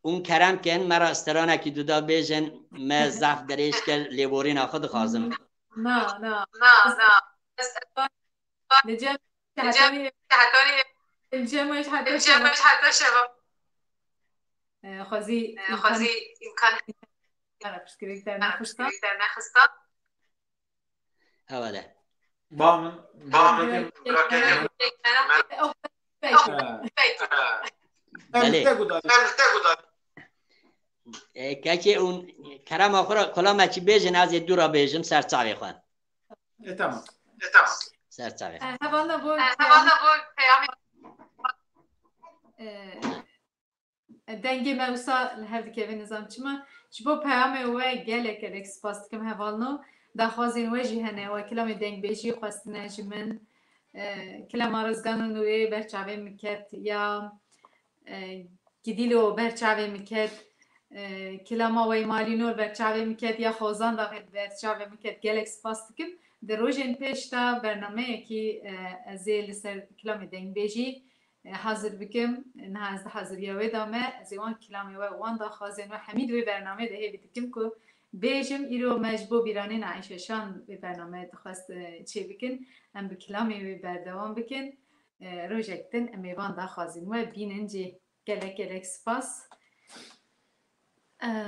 Hûn kerem kin, me ra stranekî duda bêjin, me zaf dirêj kir, lêborîna xwe dixwazim. Na, na. Na, na. Li cem, li cem, hetanî, hetanî, li cem wê ji heta şeva. Li cem wê ji heta şeva. Xwezî, xwezî îmkan, îmkan pirsgirêk dernexistan. Pirsgirêk dernexistan. Hewa de. Ba min, ba min, birakekê min. Belê. Em te gudarî. Em te gudarî. E, keçê û kerema xwe ra, kola me çi bêjin, ez ê dû ra bêjim, ser çavê xwe. E, tamam. E, tamam. Ser çavê xwe. E, hevalna bo, e, hevalna bo peyamê. E, Dengê me wisa li hev dikeve, nizam çima. Ji bo peyamê we gelek gelek spas dikim hevalno. Daxwazên we jî hene, we kilamê dengbêjî xwestine ji min. E, kilama Rizgan û Nûrê ber çavê min ket ya, e, Gidîlo ber çavê min ket. E, kilama Weymalînor ber çavê min ket ya Xozan daxê ber çavê min ket. Gelek spas dikim. Di rojên pêş de bernameyekî, e, ez ê li ser kilamê dengbêjî e, hazir bikim. Niha ez di haziriya wê de me. Ez ê wan kilamê we, wan daxwazên we hemî di wê bernameyê de hêvî dikim ku bêjim. Îro me ji bo bîranîna Eyşe Şan wê bername dixwest, e, çê bikin. Em bi kilamê wê berdewam bikin. E, rojek din em ê van daxwazên we bînin cî. Gelek gelek spas. Eh,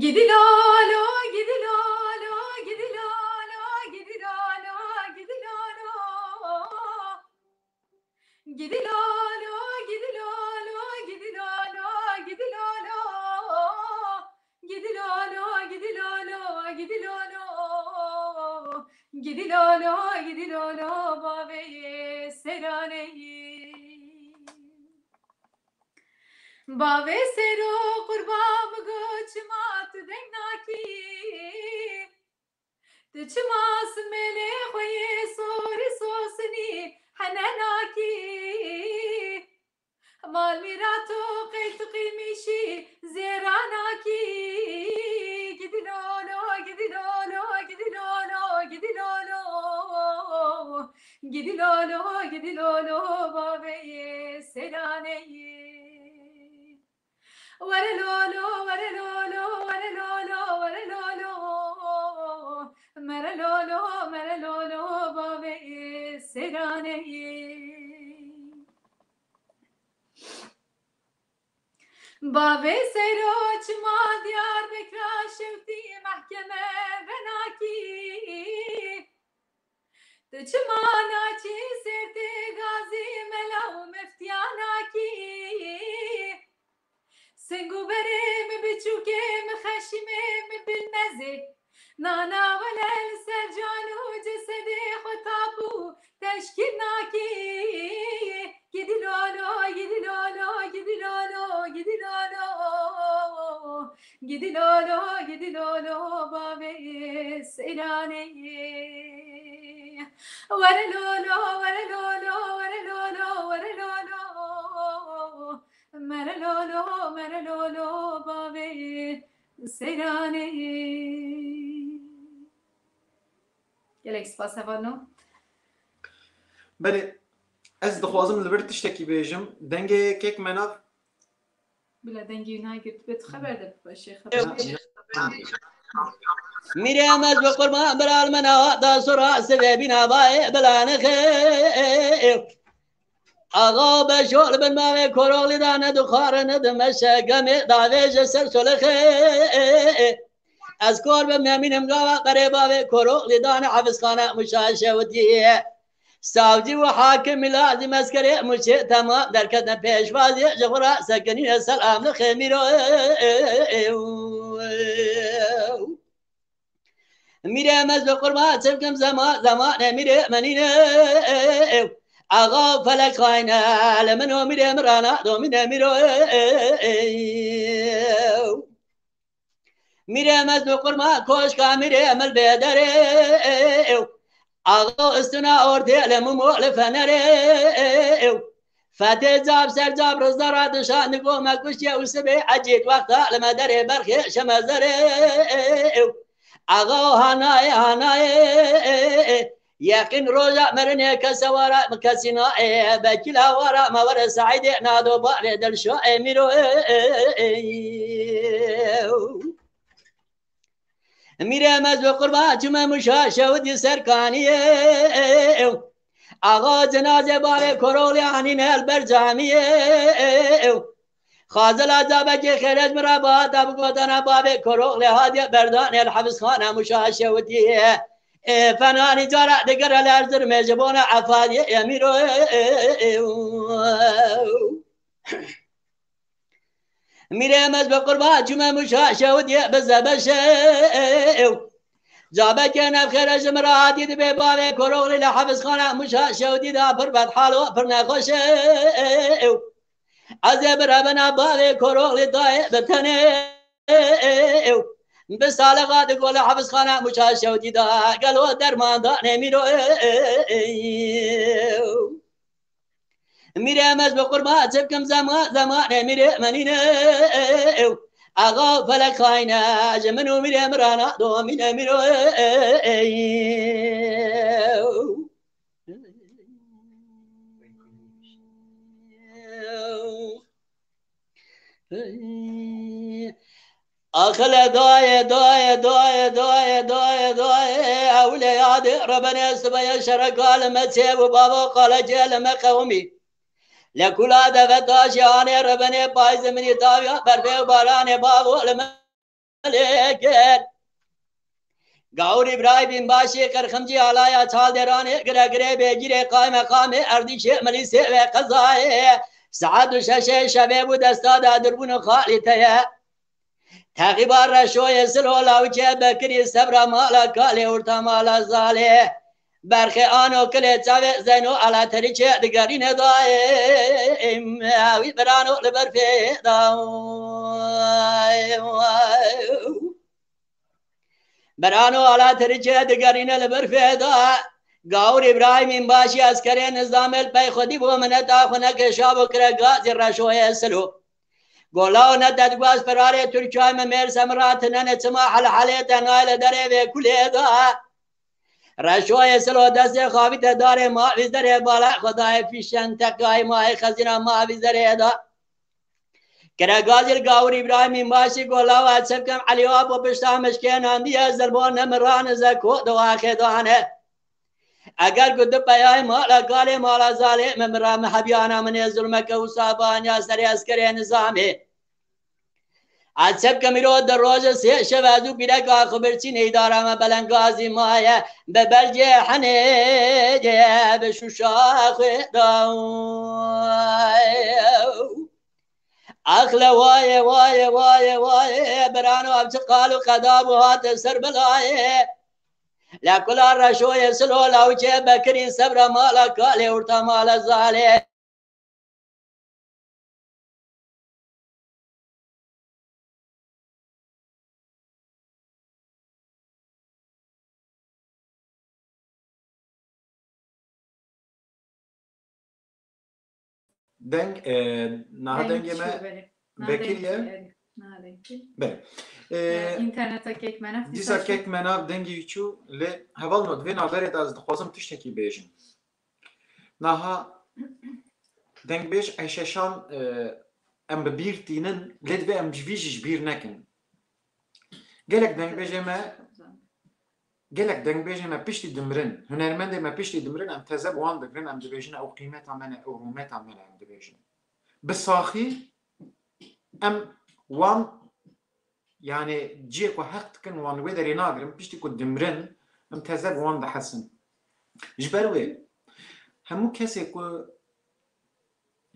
Gidi lalo, gidi lalo, gidi lalo, gidi lalo, gidi lalo. Gidi lalo, gidi lalo, gidi Gidî lolo, gidî lolo, bavê Seyraneyî. Bavê Seyro qurban bigo çima tu deng nakî. Tu çima simêlê xwe yê sorî sosinî hene nakî. Mal mîrato qey tu qîmîşî zêranakî. Gidî lolo, gidî lolo, gidî lolo, gidî lolo. Gidî lolo, gidî lolo, bavê Seyraneyî. Were lolo, were lolo, were lolo, were lolo. Mere lolo, mere lolo, bavê Seyraneyî. Bavê Seyro çima Diyarbekira şewtî mehkeme venakî. Tu çima naçî Sêrtê Gazî mela û meftiyanakî. Sing û berê min biçûkê, min xeşîmê, min bilmezê. Nana wele li ser can û cesedê xwe tap û teşkîl nakî. Gidî lolo, gidî lolo, gidî lolo, gidî lolo. Gidî lolo, gidî lolo, bavê Seyraneyê. Were lolo, were lolo, were lolo, were lolo. Mere lolo, mere lolo, bavê Seyraneyê. Gelek spas hevalno. Belê, ez dixwazim li vir tiştekî bêjim. Dengê kek Menav. Bila dengê wî nayê girtibê, tu xeber de bibe, şêx xeber de. Mîrê me ji qurban bira li me newa da sora sivê bîna bayê bila nixê. Axa beşo li bin bavê Koroxlî da ne dixware ne dimeşe, gemê davêje ser solixê. Ez kor bim nemînim gava qerê bavê Koroxlî da ne hefizxane muşa şewitî. Savcî û hakim lazî meskerê muşê temam derketine pêşvazî ji xwe re sekinîne selam li xêmîro. Mîrê me ji qurba çivkim zema, zemanê mîrê me nîne. Axa felek xayne, li min û mîrê min rana domîne mîro. Mîrê me ji qurba koşka mîrê me li bê derê. Axa ustuna ortê li mûmo li fenerê. Fetê cab ser cab rizda ra dişa nigo me kuştiye û sibê ecît wexta li me derê berxê şeme zerê. Axa hanayê, hanayê. Yeqîn roja merinê kese wara kesî naê. Bekîla wara me were Seîdê nado barê dilşoê mîro. Mîrê me ji qurba çime muşa şewitî ser kaniyê. Axa cinazê bavê Koroxlî anîne li ber camiyê. Xazila cabekê xêrê ji min re bihata bigotana bavê Koroxlê hatiye berdanê li hevizxana muşa şewitî. Ê fenanî cara digere li Erzirmê ji bona efadiyê emîro. Mîrê me ji bi qurba çûme muşa şewitiyê bi zebeşe. Cabekê nefxêre ji min re hatî dibê bavê Koroxlî li hevizxana muşa şewitî de pir bedhal û pir nexweş e. Ez ê birevena bavê Koroxlî dayê bi tenê. Bi salixa di gole hevizxana muşa şewitî de gelo derman danê mîro. Mîrê me ji bi qurba çi bikim zema, zemanê mîrê me nîne. Axa felek xayne, ji min û mîrê min re nadomîne mîro. Axile dayê, dayê, dayê, dayê, dayê, dayê, ewle yadê rebenê sibeye şereka li me çê û bavo qalekê li me qewimî. Li kula deve taşê anê rebenê payzê minî taviya berfê û baranê bavo li me lê kir. Gawur Îbrahîm Bînbaşî qirximcî alaya çalderanê gire girê bêgîrê qaymeqamê erdîşê milîsê ve qezayê. Saet û şeşê şevê bû desta de dirbûn û xalî te ye. Texîba Reşoyê Silo, Lawikê Bekirî, Sebra mala kalê, orta mala zalê. Berxê ano kilê çavê Zeyno, ala terîçê digerîne dayê. Wî birano li ber fê da. Birano ala terîçê digerîne li ber fê da. Gawir Îbrahîm Înbaşî, eskerê nizamê li pey xwedî bû, mineta xwe nekişa bû, kire gazî Reşoyê Silo. Gola û ne te diguaz firarê Tirkiyayê me mêr semira tinene çima helhelê te nayê li derê vê kulê da. Reşoyê Silo destê xavî te darê ma vîzerê bala xwe dayê fîşen tekayê mayê xezîna ma vîzerê da. Kire gazî li Gawir Îbrahîm Înbaşî gola we çepkem Elî Apo pişta mişkê nandiye zirbo nemiran zeko diwa xêdane. Eger ku du peyayê mala kalê mala zalê min bira min hebiyana min ê zulmeke wisa baniya serê eskerê nizamê. Ez çepkem îro di roje sê şev ez û pîreka xwe birçînê îdara me belengazî maye, bi belgê henê bi şûşa xwe da. Ax le waye, waye, waye, waye, birano ev çi qal û qeda bû hate ser belayê. Le kula Reşoyê Silo, Lawikê Bekirî, Sebra mala kalê, orta mala zalê. Deng, e, naha Deng dengê me çû, belê. Naha vekirî deng ye. Çû, erê. Naha deng çû. Belê. E, E, înterneta kek me nav, dîsa dîsa çû. Kek me nav dengê wî çû, lê heval no, di vê navberê de ez dixwazim tiştekî bêjim. Naha dengbêj Eyşeşan, e, em bi bîr tînin, lê divê em ji vî jî ji bîr nekin. Gelek dengbêjê me, gelek dengbêjê me piştî dimirin, hunermendê me piştî dimirin, em teze bi wan digirin, em dibêjin ew qîmeta me ne, ew rûmeta me ne, em dibêjin. Bi saxî em wan, yanî cihê ku heq dikin, wan wê derê nagirin, piştî ku dimirin, em teze bi wan dihesin. Ji ber wê, hemû kesê ku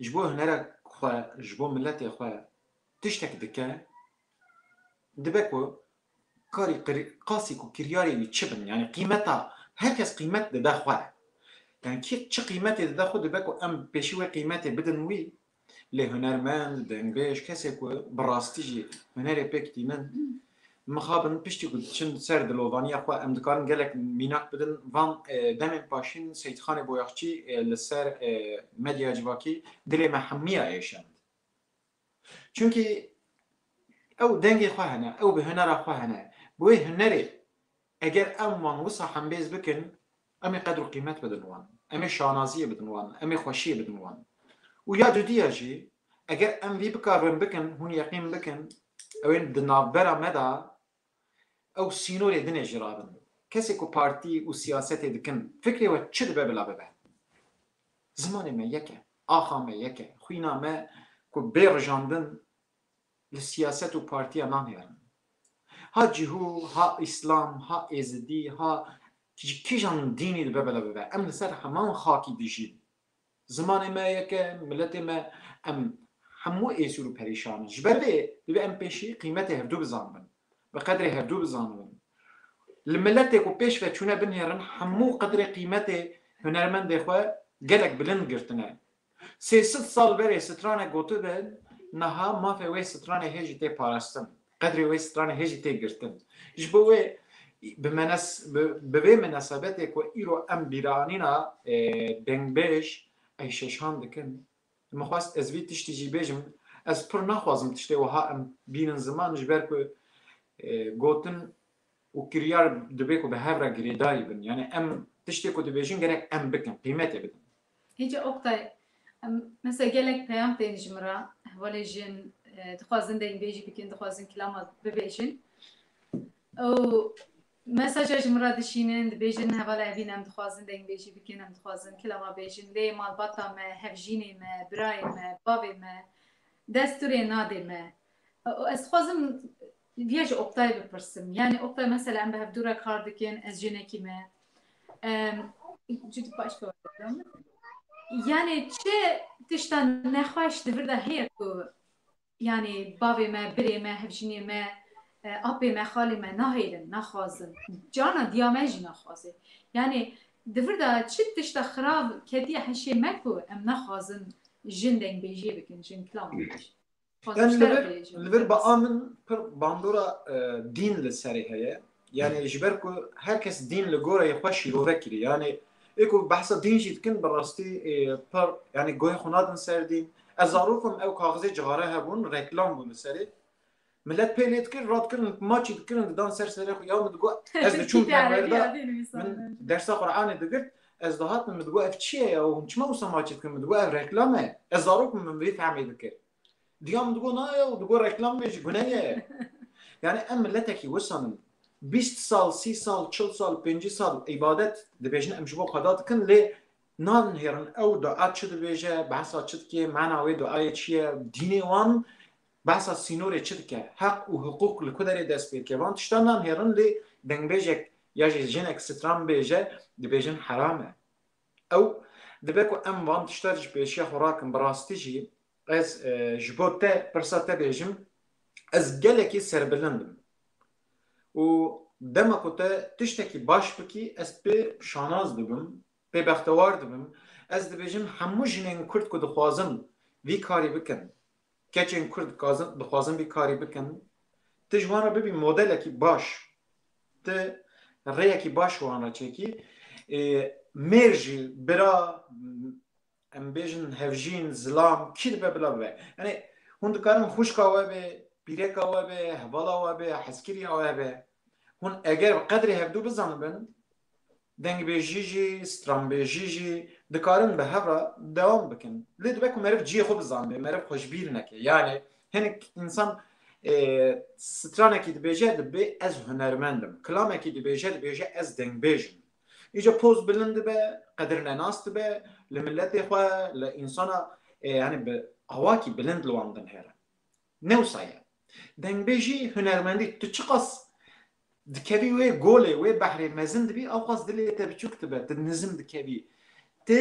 ji bo hunera xwe, ji bo miletê xwe tiştek dike, dibe ku karî qir-, qasî ku kiryarê wî çi bin, yanî qîmeta, her kes qîmet dide xwe. Yanî kî çi qîmetê dide xwe, dibe ku em pêşî wê qîmetê bidin wî, lê hunermend, dengbêj, kesê ku bi rastî jî hunerê pêk tînin, mixabin piştî ku diçin ser dilovaniya xwe, em dikarin gelek mînak bidin van, e, demên paşîn Seyîdxanê Boyaxçî, e, li ser, e, medya civakî dilê me hemiya êşand. Çunkî ew dengê xwe hene, ew bi hunera xwe hene. Bi wê hunerê eger em wan wisa hembêz bikin, em ê qedr û qîmet bidin wan. Em ê şanaziyê bidin wan. Em ê xweşiyê bidin wan. Û ya dudiya jî, eger em vî bikaribin bikin, hûn yeqîn bikin, ew ên di navbera me de ew sînorê din ê jî rabin. Kesê ku partî û siyasetê dikin, fikrê we çi dibe bila bibe. Zimanê me yek e, axa me yek e, xwîna me ku bê rijandin li siyaset û partiya nanêrin. Ha cihû, ha îslam, ha êzidî, ha ji kîjan dînî dibe bila bibe. Em li ser heman xakî dijîn. Zimanê me yek e, miletê me, em hemû êsîr û perîşan in. Ji ber vê divê em pêşî qîmetê hevdû bizanibin. Bi qedrê hevdû bizanibin. Li miletê ku pêş ve çûne binêrin, hemû qedrê qîmetê hunermendê xwe gelek bilind girtine. Sê sed sal berê stranek gotibin, niha mafê wê stranê hê jî tê parastin. Qedrê wê stranê hê jî tê girtin. Ji bo wê bi menes-, bi, bi vê minasebetê ku îro em bîranîna, e, dengbêj Eyşeşan dikin, min xwest ez vî tiştî jî bêjim. Ez pir naxwazim tiştê wiha em bînin ziman, ji ber ku, e, gotin û kiryar dibe ku bi hev re girêdayî bin. Yanî em tiştê ku dibêjin gerek em bikin, qîmetê bidin. Hêja Oktay, em, mesela gelek peyam tên ji min re, hevalê jin, e, dixwazin dengbêjî bikin, dixwazin kilama bibêjin. Û mesaja ji min re dişînin, dibêjin, hevala Evîn, em dixwazin dengbêjî bikin, em dixwazin kilama bêjin. Lê malbata me, hevjînê me, birayê me, bavê me destûrê nadê me. Û ez dixwazim viya ji Oktay bipirsim. Yanî Oktay, mesela em bi hevdû re kar dikin, ez jinekî me. Em, cudî başka. Yanî çi tişta nexweş di vir de heye ku, yanî bavê me, birê me, hevjînê me, E, apê me, xalê me nahêlin, naxwazin. Cana diya me jî naxwaze. Yani, di vir de çi tişta xirav ketiye heşê me ku em naxwazin jin dengbêjiyê bikin, jin kilam bikin? Xwazin Yani, ji te li re vir, bêjim. Li vir baa min pir bandora, e, dîn li serê heye. Yani, ji ber ku her kes dîn li goreyê xwe şîrove kiriye. Yani, ê ku behsa dîn jî dikin, bi rastî, e, pir, yani, goyê xwe nadin ser dîn. Ez zarokim ew kaxizê cixare hebûn, reklam bûn li serê. Millet pê lê dikir, radikirin, maçî dikirin, didan ser serê xwe. Ya min digot, ez diçûm perwerda, min dersa Qur'anê digirt, ez dihatim, min digot, ev çi ye ya? Hûn çima wisa maçî dikin? Min digot, ev reklam e. Ez zarok bûm, min vê fehmê dikir. Diya min digot, na ya, digot, reklam bêjî, gune ye. Yani em milletekî wisa in. Bîst sal, sî sal, çil sal, pêncî sal îbadet dibêjin, em ji bo xwe da dikin, lê nanihêrin ew dua çi dibêje, behsa çi dike, mana wê duayê çi ye, dînê wan behsa sînorê çi dike, heq û hiqûq li ku derê dest pê dike. Van tiştan nanihêrin, lê dengbêjek ya jî jinek stran bêje, dibêjin heram e. Ew dibe ku em van tişta ji pêşiya xwe rakin. Bi rastî jî ez, e, ji bo te, pirsa te bêjim, ez gelekî serbilind im. Û dema ku te tiştekî baş bikî, ez pê şanaz dibim, pê bextewar dibim. Ez dibêjim, hemû jinên Kurd ku dixwazin vî karî bikin, keçên Kurd dixwazin, dixwazin vî karî bikin, tu ji wan re bibî modelekî baş, tu rêyekî baş wan re çêkî. Ê, mêr jî, bira, em bêjin hevjîn, zilam, kî dibe bila bibe. Yani hûn dikarin xwişka we be, pîreka we be, hevala we be, hezkiriya we be. Hûn eger bi qedrê hevdû bizanibin, dengbêjî jî, stranbêjî jî dikarin bi hev re dewam bikin. Lê dibe ku meriv cihê xwe bizanibe, meriv xwe ji bîr neke. Yani hinek însan, e, stranekî dibêje, dibê ez hunermend im. Kilamekî dibêje, dibêje ez dengbêj im. Îca poz bilind dibe, qedirnenas dibe, li miletê xwe, li însana, e, yani bi awakî bilind li wan dinihêre. Ne wisa ye. Dengbêjî, hunermendî, tu çiqas dikevî wê golê, wê behrê mezin dibî, ewqas dilê te biçûk dibe, tu nizm dikevî. Tu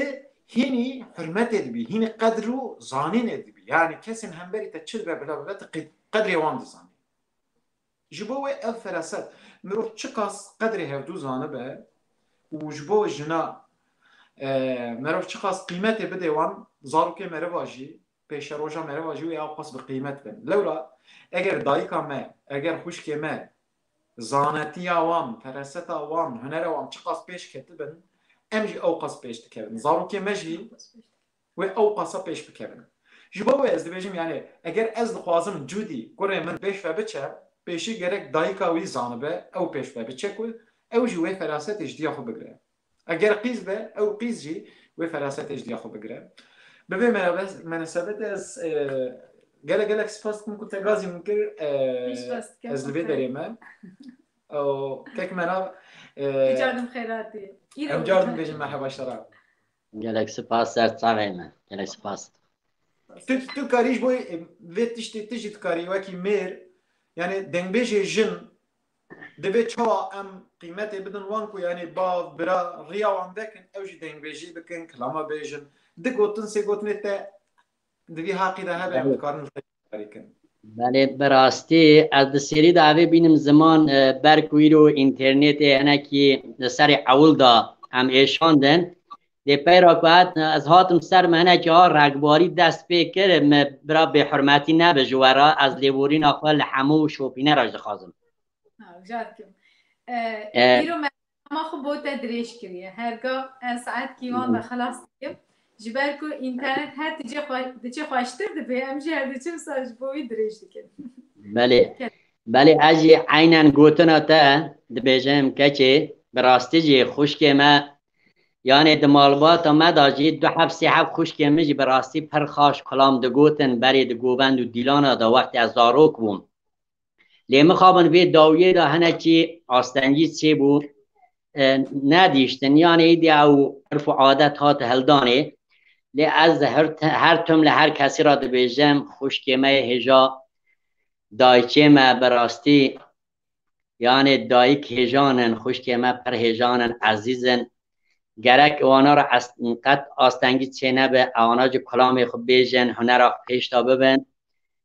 hînî hurmetê dibî, hînî qedr û zanînê dibî. Yani kesên hemberî te çi dibe bila bibe, tu qed-, qedrê wan dizanî. Ji bo wê ev feraset, mirov çiqas qedrê hevdû zanibe û ji bo jina, e, mirov çiqas qîmetê bide wan, zarokê meriva jî, pêşeroja meriva jî wê ewqas bi qîmet bin. Lewra eger dayika me, eger xwişkê me zanetiya wan, feraseta wan, hunera wan çiqas pêş ketibin, em jî ewqas pêş dikevin. Zarokê me jî wê ewqasa pêş bikevin. Ji bo wê ez dibêjim, yani eger ez dixwazim Cûdî, kurê min, pêş ve biçe, pêşî gerek dayika wî zanibe, ew pêş ve biçe ku ew jî wê ferasetê ji diya xwe bigire. Eger qîz be, ew qîz jî wê ferasetê ji diya xwe bigire. Bi vê merabes-, menasebetê ez, e, gelek gelek spas dikim ku te gazî min kir, e, Pêşbas dikim, ez li vê aferin. Derê me. Û kek me nav, e, Ti cardim xêratî. Îro em cardim bêjin merheba şera. Gelek spas ser çavê me. Gelek spas. Tu, tu karî ji bo, e, vê tiştê tu jî dikarî wekî mêr, yani dengbêjê jin, divê çawa em qîmetê bidin wan ku yani bav, bira, riya wan vekin, ew jî dengbêjî bikin, kilama bêjin. Di gotin, sê gotinê te di vî haqî de hebe, em Evet. dikarin karî kin. Belê, bi rastî ez di sêrî de evê bînim ziman, e, ber ku îro înternetê hinekî di serê ewil de em êşandin. Lê peyra ku hat, ez hatim ser me hinekî ha regbarî dest pê kir, me bira bêhurmetî nebe ji we re, ez lêborîna xwe li hemû şopîne re jî dixwazim. Ha, jar dikim. E, E, îro me Ama xwe bo te dirêj kiriye. Her gav ez saetkî wan de Hı. xelas dikim. Ji ber ku înternet her diçe xwe-, diçe xweştir dibe, em jî her diçe wisa ji bo wî dirêj dikin. Belê. Ke- Belê, ez jî eynen gotina te dibêjim, keçê, bi rastî jî xwişkê me, yanê di malbata me de jî du heb sê heb xwişkê min jî bi rastî pir xaş kilam digotin, berê di govend û dîlana de wextê ez zarok bûm. Lê mixabin vê dawiyê de hinekî astengî çêbû, e, nedîştin. Yanê îdî ew irf û adet hat hildanê. Lê ez her, her tim li her kesî re dibêjim, xwişkê me yê hêja, dayikê me bi rastî, yanê dayik hêjan in, xwişkê me pir hêjan in, ezîz in. Gerek wana re est-, qet astengî çênebe, ewana jî kulamê xwe bêjin, hunera xwe pêş de bibin.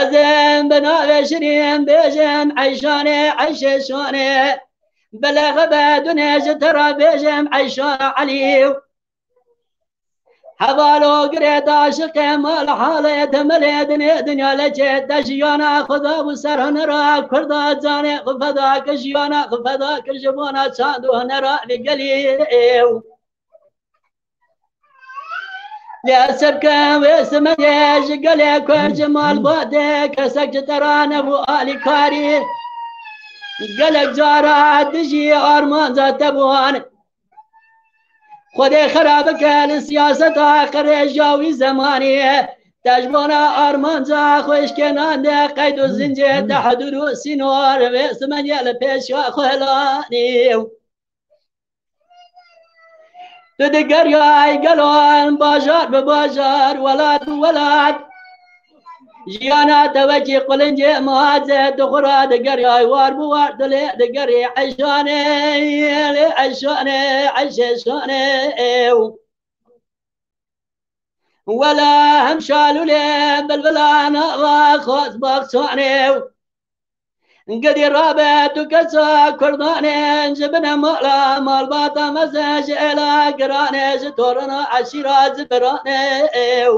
Ez ê bi navê şirîn bêjim eyşanê, eyşê şanê. Bi lexebê dunê ji te re bêjim eyşana Elî. Hevalo girê daşiqê mal halê temelê dinê dinya leçê te jiyana Xuda bû ser hunera Kurda canê xwe feda kir jiyana xwe feda kir ji bona çand û hunera li gelî ew. Lê sebke wê simedê ji gelê ku ji malbatê kesek ji te re nebû alîkarî. Gelek cara dijî armanca te bûn. Xwedê xera bike li siyaseta qirêja wî zemanî. Te ji bona armanca xwe şkênande qeyd û zincê te hudûd û sînor wê simedê li pêşiya xwe lanî. Tu digeriyay gelon bajar bi bajar, welat bi welat. Jiyana te wekî qulincê maze tu xwe re digeriyay war bi war, tu lê digerî eyşanê, lê eyşanê, eyşê şanê ew. Wela hem şalûlê bilbilan ava xwaz baxçanê ew. Gidî rabe tu kesa Kurdanê ji bine mala malbata meze ji êla giranê ji torina eşîra ji biranê ew.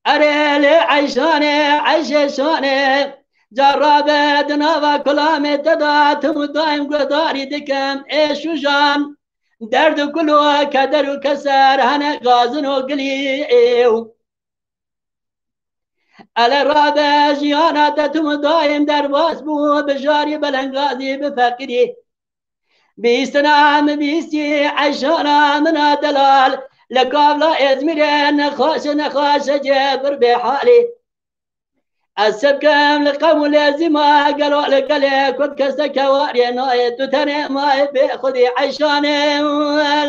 Erê lê eyşanê, eyşê şanê, ca rabe di nava kulamê te de tim û daim guhdarî dikim ê şûjan. Derd û kul û keder û keser hene gazin û gilî ew. Ele rabe jiyana te tim û daim derbas bû, bi jarî belengazî bi feqîrî. Bîstina min bîstî eyşana min a delal, li kavla Ezmîrê nexweş nexweş cê bir bê halî. Ez sebkem li qewm û lezîma gelo li gelê Kurd keseke warê nayê tu tenê mayê bê xwedî eyşanê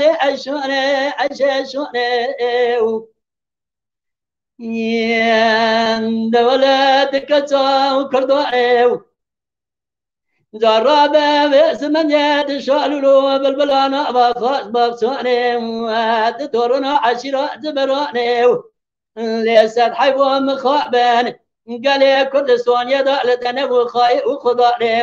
lê eyşanê eyşanê dewlet keça û Kurdanê. Cara be vê zimendê di şalûl û bilbilan ava xas baxçanê, di toruna eşîra ziberanê. Lê ser heywan mixabin, gelê Kurdistanê da li denev û xayê û xudanê.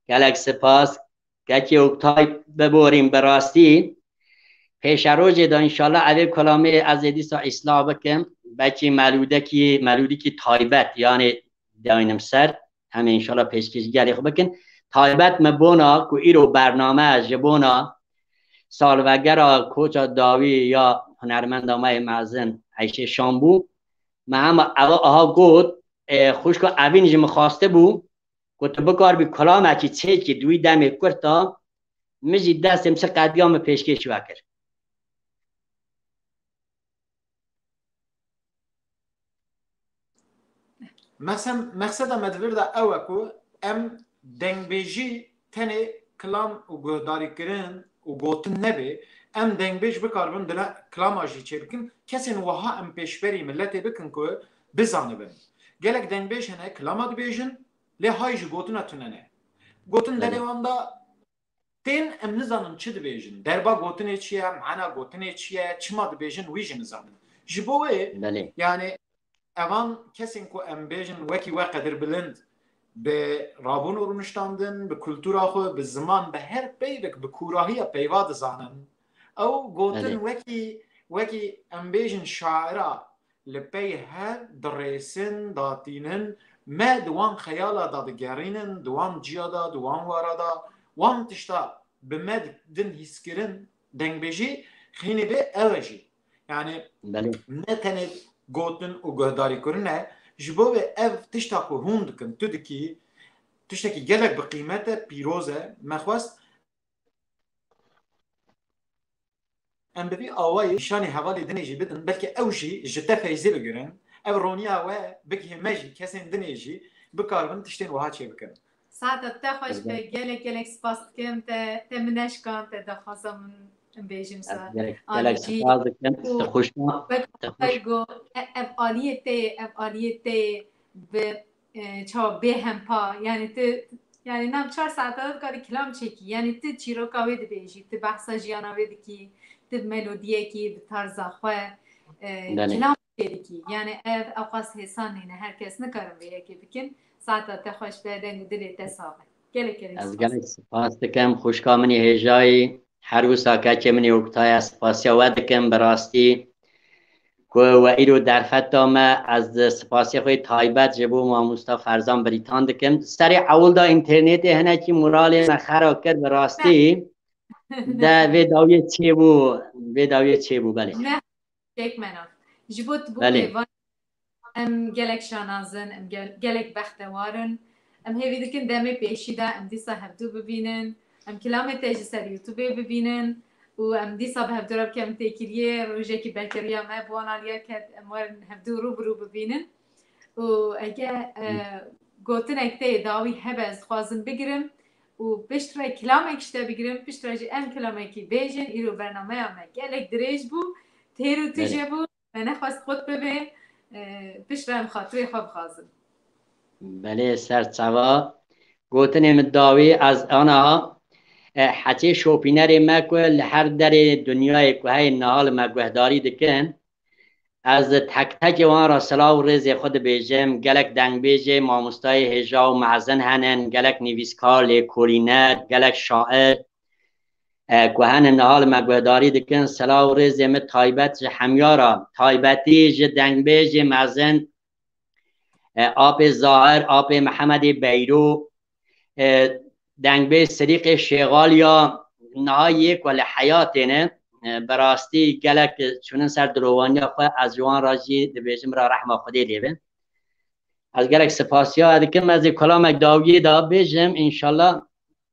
Gelek spas. Kekê Oktay biborîn bi rastî. Pêşerojê de înşallah evê kulamê ez ê dîsa îslah bikim. Belkî melûdekî, melûdikî taybet, yanî daynim ser. Em ê înşallah pêşkêşî gelê xwe bikin. Taybet me bona ku îro bername ji bona salvegera koça dawî ya hunermenda me yê mezin Eyşê Şambû. Me hema eva aha got, e, xwişka Evîn ji min xwaste bû, ku tu bikaribî kulamekî çêkî di wî demê kurta, min jî destê min çi qediya min pêşkêş we kir. Mexsem-, mexseda me di vir de ew e ku em dengbêjî tenê kilam û guhdarîkirin û gotin nebe, em dengbêj bikaribin dila kilama jî çêbikin, kesên wiha em pêşberî miletê bikin ku bizanibin. Gelek dengbêj hene kilama dibêjin, lê hay ji gotina tune ne. Gotin Belê. Derê wan de tên em nizanin çi dibêjin. Derba gotinê çi ye, mana gotinê çi ye, çima dibêjin, wî jî nizanin. Ji bo wê, Belê. Yani, evan kesên ku em bêjin wekî we qedirbilind, bi rabûn û rûniştandin, bi kultura xwe, bi ziman, bi her peyvek, bi kûrahiya peyva dizanin. Ew gotin Belê. Wekî, wekî em bêjin şaira li pey hev dirêsin, datînin, me di wan xeyala de digerînin, di wan ciya de, di wan wara de, wan tişta bi me din hîskirin, dengbêjî xînî bê ew e jî. Yani Belê. Ne tenê gotin û guhdarîkirin e, ji bo vê ev tişta ku hûn dikin, tu dikî, tiştekî gelek bi qîmet e, pîroz e. Me xwest em bi vî awayî nîşanî hevalê dinê jî bidin, belkî ew jî ji te feyzê bigirin, ev roniya we bigihê me jî, kesên dinê jî bikaribin tiştên wiha çêbikin. Saeta te xweş be, gelek gelek spas dikim, te, te min neşkan, te daxwaza min em bêjim Ez sa. Gelek, gelek Alî jî spas dikim, û te xweşan, wek te xweş. Got, e-, ev aliyê te, ev aliyê te bi, e, çawa bêhempa, yani tu, yani nam çar saeta de dikarî kilam çêkî, yani tu çîroka wê dibêjî, tu behsa jiyana wê dikî, tu melodiyekî bi tarza xwe, e, Belê. Kilam çêdikî. Yani ev ewqas hêsan nîne, her kes nikarin vê yekê bikin. Saeta te xweş be, deng û dilê te sax be. Gelek gelek Ez spas. Gelek spas dikim, xwişka min ê hêjayî. Her wisa kekê min ê Oktay, ez spasiya we dikim, bi rastî. Ku we îro derfet da me, ez spasiya xwe taybet ji bo mamosta Ferzan Birîtan dikim. Serê ewil de înternetê hinekî moralê me xera kir, bi rastî. De vê dawiyê çêbû, vê dawiyê çêbû, belê. Ne. Çek mena. Ji bo tu bû Belê. Pêvan, em gelek şanaz in, em gel-, gelek bextewar in. Em hêvî dikin demê pêşî de em dîsa hevdû bibînin. Em kilamê te ji ser YouTubeê bibînin û em dîsa bi hevdû re bikevin têkiliyê. Rojekî belkeriya me bi wan aliya ket, em werin hevdû rû bi rû bibînin. Û ege, e, gotinek tê dawî hebe, ez dixwazim bigirim û piştre kilamek ji te bigirim, piştre jî em kilamekî bêjin, îro bernameya me gelek dirêj bû, têr û Belê. Tije bû, me nexwest qut bibe, e, piştre em xatirê xwe bixwazin. Belê, ser çava. Gotinê min dawî, ez ana, e, heçê şopînerê me ku li her derê dinyayê ku heyê niha li me guhdarî dikin, Ez tek tekê wan re silav û rêzê xwe dibêjim. Gelek dengbêjê, mamostayê hêja û mezin henin, gelek nivîskar, lêkolîner, gelek şair, e, ku henin niha li me guhdarî dikin. Silav û rêzê min taybet ji hemya re, taybetî ji dengbêjê mezin, e, apê Zahir, apê Mihemedê Beyro, e, dengbêj Sedîqê Şêxaliya niha yê ku li heyatê ne, e, bi rastî gelek çûnin ser dilovaniya xwe, ez ji wan re jî dibêjim re rehma Xwedê lê be. Ez gelek sipasiya we dikim, ez ê kulamek dawiyê de bêjim, înşallah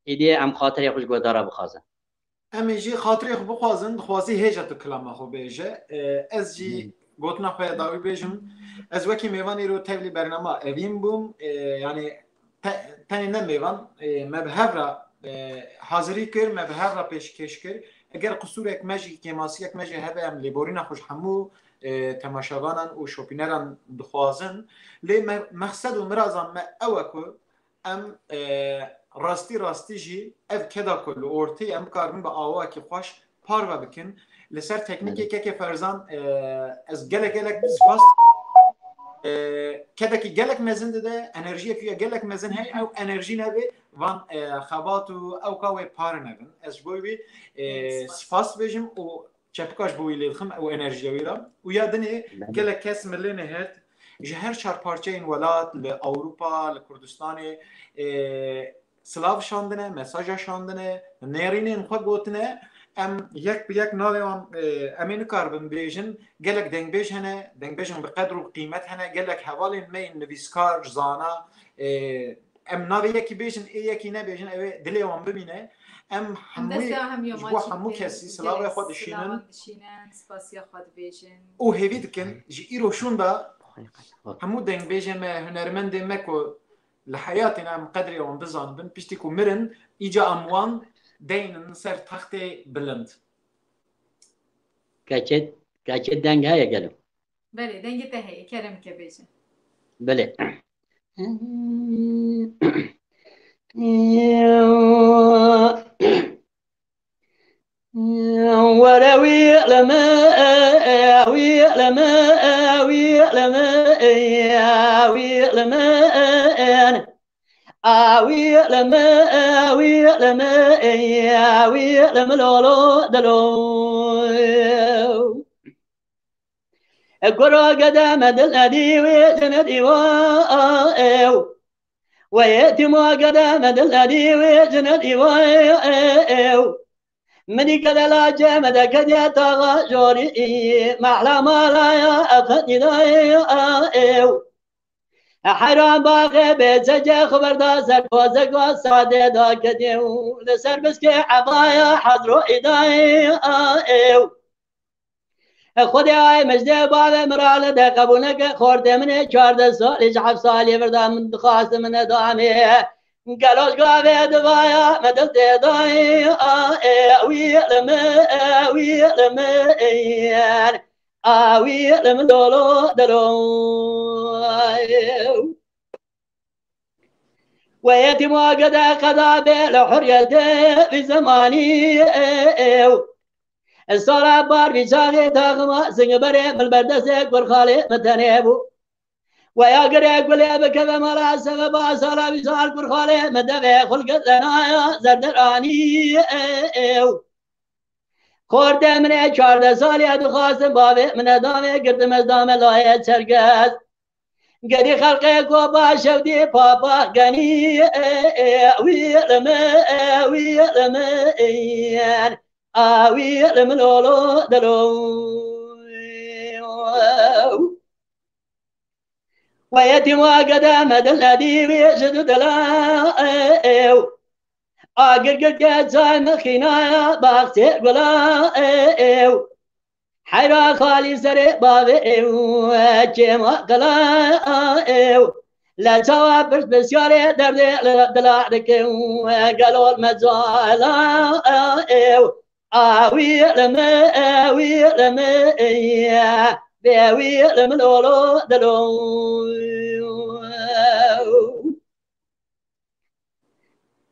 êdî em xatirê xwe ji guhdara bixwazin. Em ê jî xatirê xwe bixwazin, dixwazî hêja tu kilama xwe bêje. E, ez jî gotina xwe ya dawî bêjim. Ez wekî mêvan îro tevlî bernama evîn bûm. E, yanî te-, tenê ne mêvan, e, me bi hev re, e, hazirî kir, me bi hev re pêşkêş kir. Eger qisûrek me jî, kêmasiyek me jî hebe, em lêborîna xwe ji hemû, e, temaşevanan û şopîneran dixwazin. Lê me, mexsed û mirazan me ew e ku em, e, rastî rastî jî ev keda ku li ortê em bikaribin bi awakî xweş parve bikin. Li ser teknîkê kekê Ferzan, e, ez gelek gelek spas. E, kedekî gelek mezin dide, enerjiyekî gelek mezin heye, ew enerjî nebe van, e, xebat û ewka wê pare nebin. Ez ji bo wî, e, spas bêjim û çepika ji bo wî lê dixim ew enerjiya wî re. Û ya dinê gelek kes milê nehêrt ji her çar parçeyên welat, li Ewropa, li Kurdistanê, e, silav şandine, mesaja şandine, nêrînên xwe gotine. Em yek bi yek navê wan, e, em ê nikaribin bêjin. Gelek dengbêj hene, dengbêjên bi qedr û qîmet hene, gelek hevalên me yên nivîskar, zana, e, em navê yekî bêjin, ê yekî nebêjin, ew ê dilê wan bimîne. Em hemû, ji bo hemû kesî silavê xwe dişînin. Dişînin, spasiya xwe dibêjin. Û hêvî dikin, ji îro şûnda hemû dengbêjê me, hunermendê me ku li heyatê ne em qedrê wan bizanibin, piştî ku mirin, îca em wan deynin ser textê bilind. Keçê, keçê deng heye gelo? Belê, dengê te heye, kerem ke bêje. Belê. Were wî li me, wî li me, wî li me, wî li me, a wî li me, wî li me, wî li me, wî li me lolo dilo. Gura gede me dil nedî wê jinedî wa ew. Wê tîma gede me dil nedî wê jinedî wa ew. Minî gede lace me de kediye taxa jorî, mehla malaya efendî dayê ew. Heyran baxê bê cece xeber da ser kozek wa sade da kediye û li ser biskê ebaya hezro îdayê ew. Xwedê ay mijdê bavê min ra li de qebûl neke, xortê min ê çardeh salî ji heft salî vir da min dixwast min nedamê. Gelo ji gavê divaya me dil tê dayê, a ê wî li min, ê wî li min, a wî li min dolo dilo. Wê yetîma gede qeda bê li huriyetê vî zemanî ew. Sala bar vî çaxê taxima zing berê min berdestê kurxalê min tenê bû. Weya girê gulê bikeve mala sebeba sala vî sal kurxalê min devê xulgit lenaya zerderanî ew. Xortê min ê çardeh salî dixwastin bavê min nedamê girtim ez dame layê çergez. Gedî xelqê ku baş ew dî papa genî, ê, ê, wî li min, ê, wî li min, a wî li min lolo dilo. We yetîma gede me dil nedî wî ji du dila, ê, ew. Agir girke çay min xînaya baxçê gula, ê, ew. Heyra xalî serê bavê ew, çêma qila ew. Le çawa pirs pisyarê derdê dila dike, gelol me cala ew. A wî li min, wî li min, bê wî li min lolo dilo.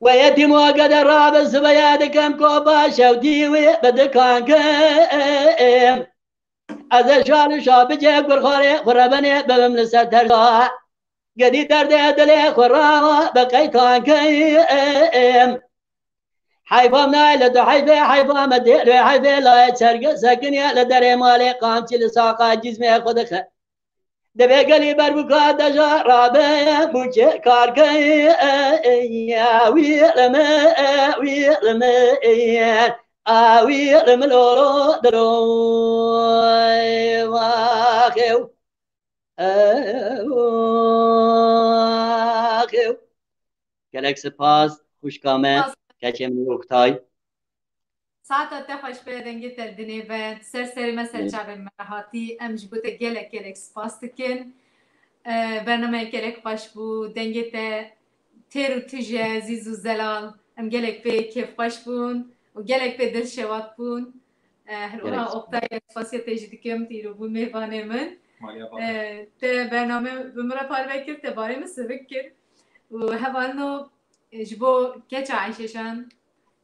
We yetîm û gede rabe sibeya dikem koba şewtî wê bi dikan kim. Ez ê şal û şabice kurxarê xwe rebenê bibim li ser terza. Gedî derdê dilê xwe rawa bi qeytan kim. Heyfa min ay li tu heyfê, heyfa me tê lê heyfê layê çerge sekiniye li derê malê qamçî li saqa cîzmê xwe dixe. Divê gelî ber bûka deja rabe bûçe karke wî li me, wî li me, a wî li min lolo dilo. Waxew, waxew. Gelek spas, xwişka me, keçê min Oktay. Saeta te xweş be, dengê te dinê be, ser serê me, ser çavên me re hatî. Em ji bo te gelek gelek spas dikin. E, bernameyek gelek xweş bû. Dengê te têr û tije, zîz û zelal. Em gelek pê kêfxweş bûn û gelek pê dilşewat bûn. E, her wiha Oktay, spasiya te jî dikim, tu îro bû mêvanê min. E, te bername bi min re parve kir, te barê min sivik kir. Û hevalno, e, ji bo keça Eyşeşan,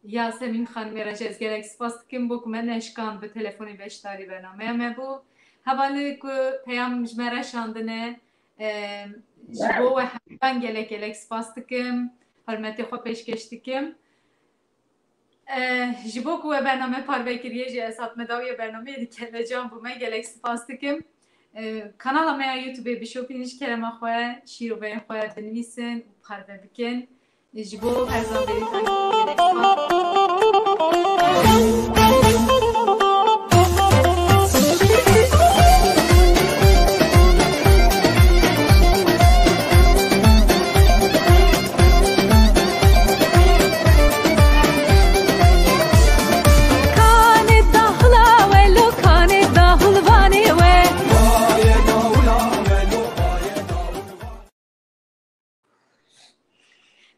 Yasemîn xanimê re jî ez gelek spas dikim, bo ku me neşkand bi telefonê beşdarî bernameya me bû. Hevalê ku peyam ji me re şandine, e, ji bo we hemûyan gelek gelek spas dikim. Hurmetê xwe pêşkeş dikim. E, ji bo ku we bername parve kiriye jî ez hatime dawiya bernameyê di kelecan bûme, gelek spas dikim. E, kanala me ya YouTube-ê bişopînin, ji kerema xwe şîroveyên xwe binivîsin û parve bikin. Ji bo Ferzan Berî Tanî. Kanê dahla we lo, kanê dahulvanê we.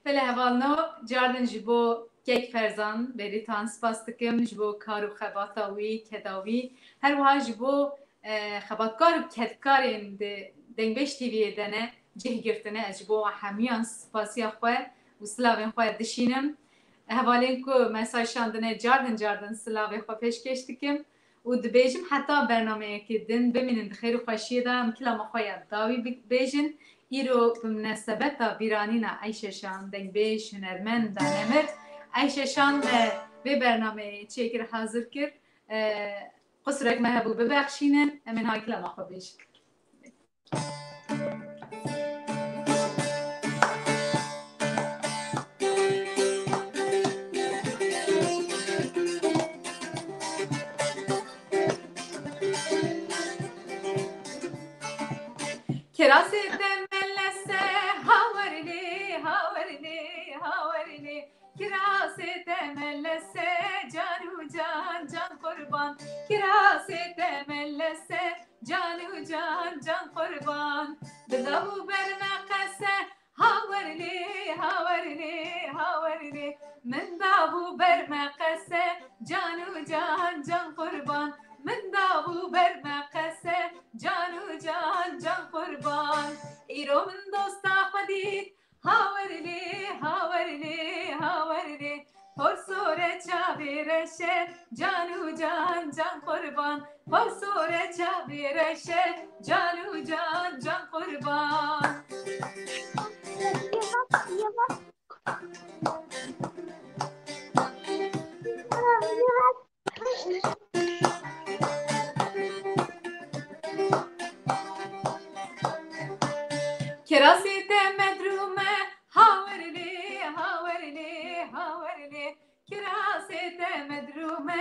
Belê hevalno, cardin ji bo kek Ferzan Berîtan spas dikim, ji bo kar û xebata wî, keda wî. Her wiha ji bo, e, xebatkar û kedkarên di Dengbêj T V'yê de ne cih girtine, ez ji bo hemûyan spasiya xwe û silavên xwe dişînim. Hevalên ku mesaj şandine, cardin cardin silavê xwe pêşkêş dikim. Û dibêjim heta bernameyekê din bimînin di xêr û xweşiyê de, em kilama xwe ya dawî bi-, bêjin. Îro bi minasebeta bîranîna Eyşe Şan, dengbêj, hunermenda nemir Eyşe Şan me vê bernameyê çêkir, hazir kir. E, qusrek me hebû, bibexşînin, em ê niha kilama xwe bêjin. Kirasê te melese, hawerlê, hawerlê, hawerlê. Kirasê te melese, can û can, can qurban. Kirasê te melese, can û can, can qurban. Bila bû ber me qese, hawerlê, hawerlê, hawerlê. Min dabû ber me qese, can û can, can qurban. Min dabû ber me qese, can û can, can qurban. Îro min dosta xwe dît, hawerlê, hawerlê, hawerlê. Porsore çavê reşe, can û can, can qurban. Porsore çavê reşe, can û can, can qurban. Kirasê te medrûm e, hawerlê, hawerlê, hawerlê. Kirasê te medrûm e,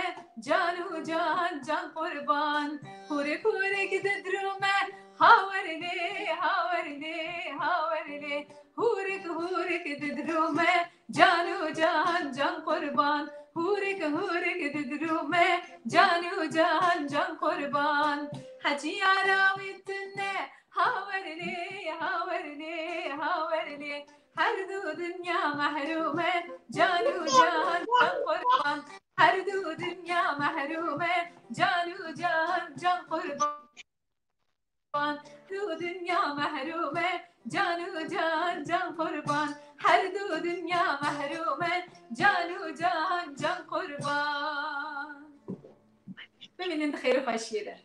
can û can, can qurban. Hûrik hûrik didrûm e, hawerlê, hawerlê, hawerlê. Hûrik hûrik didrûm e, can û can, can qurban. Hûrik hûrik didrûm e, can û can, can qurban. Hecî yara wî tune, hawerlê, hawerlê, hawerlê. Her du dinya mehrûm e, can û can, can qurban. Her du dinya mehrûm e, can û can, can qurban. Du dinya mehrûm e, can û can, can qurban. Her du dinya mehrûm e, can û can, can qurban. Bimînin di xêr û xweşiyê de.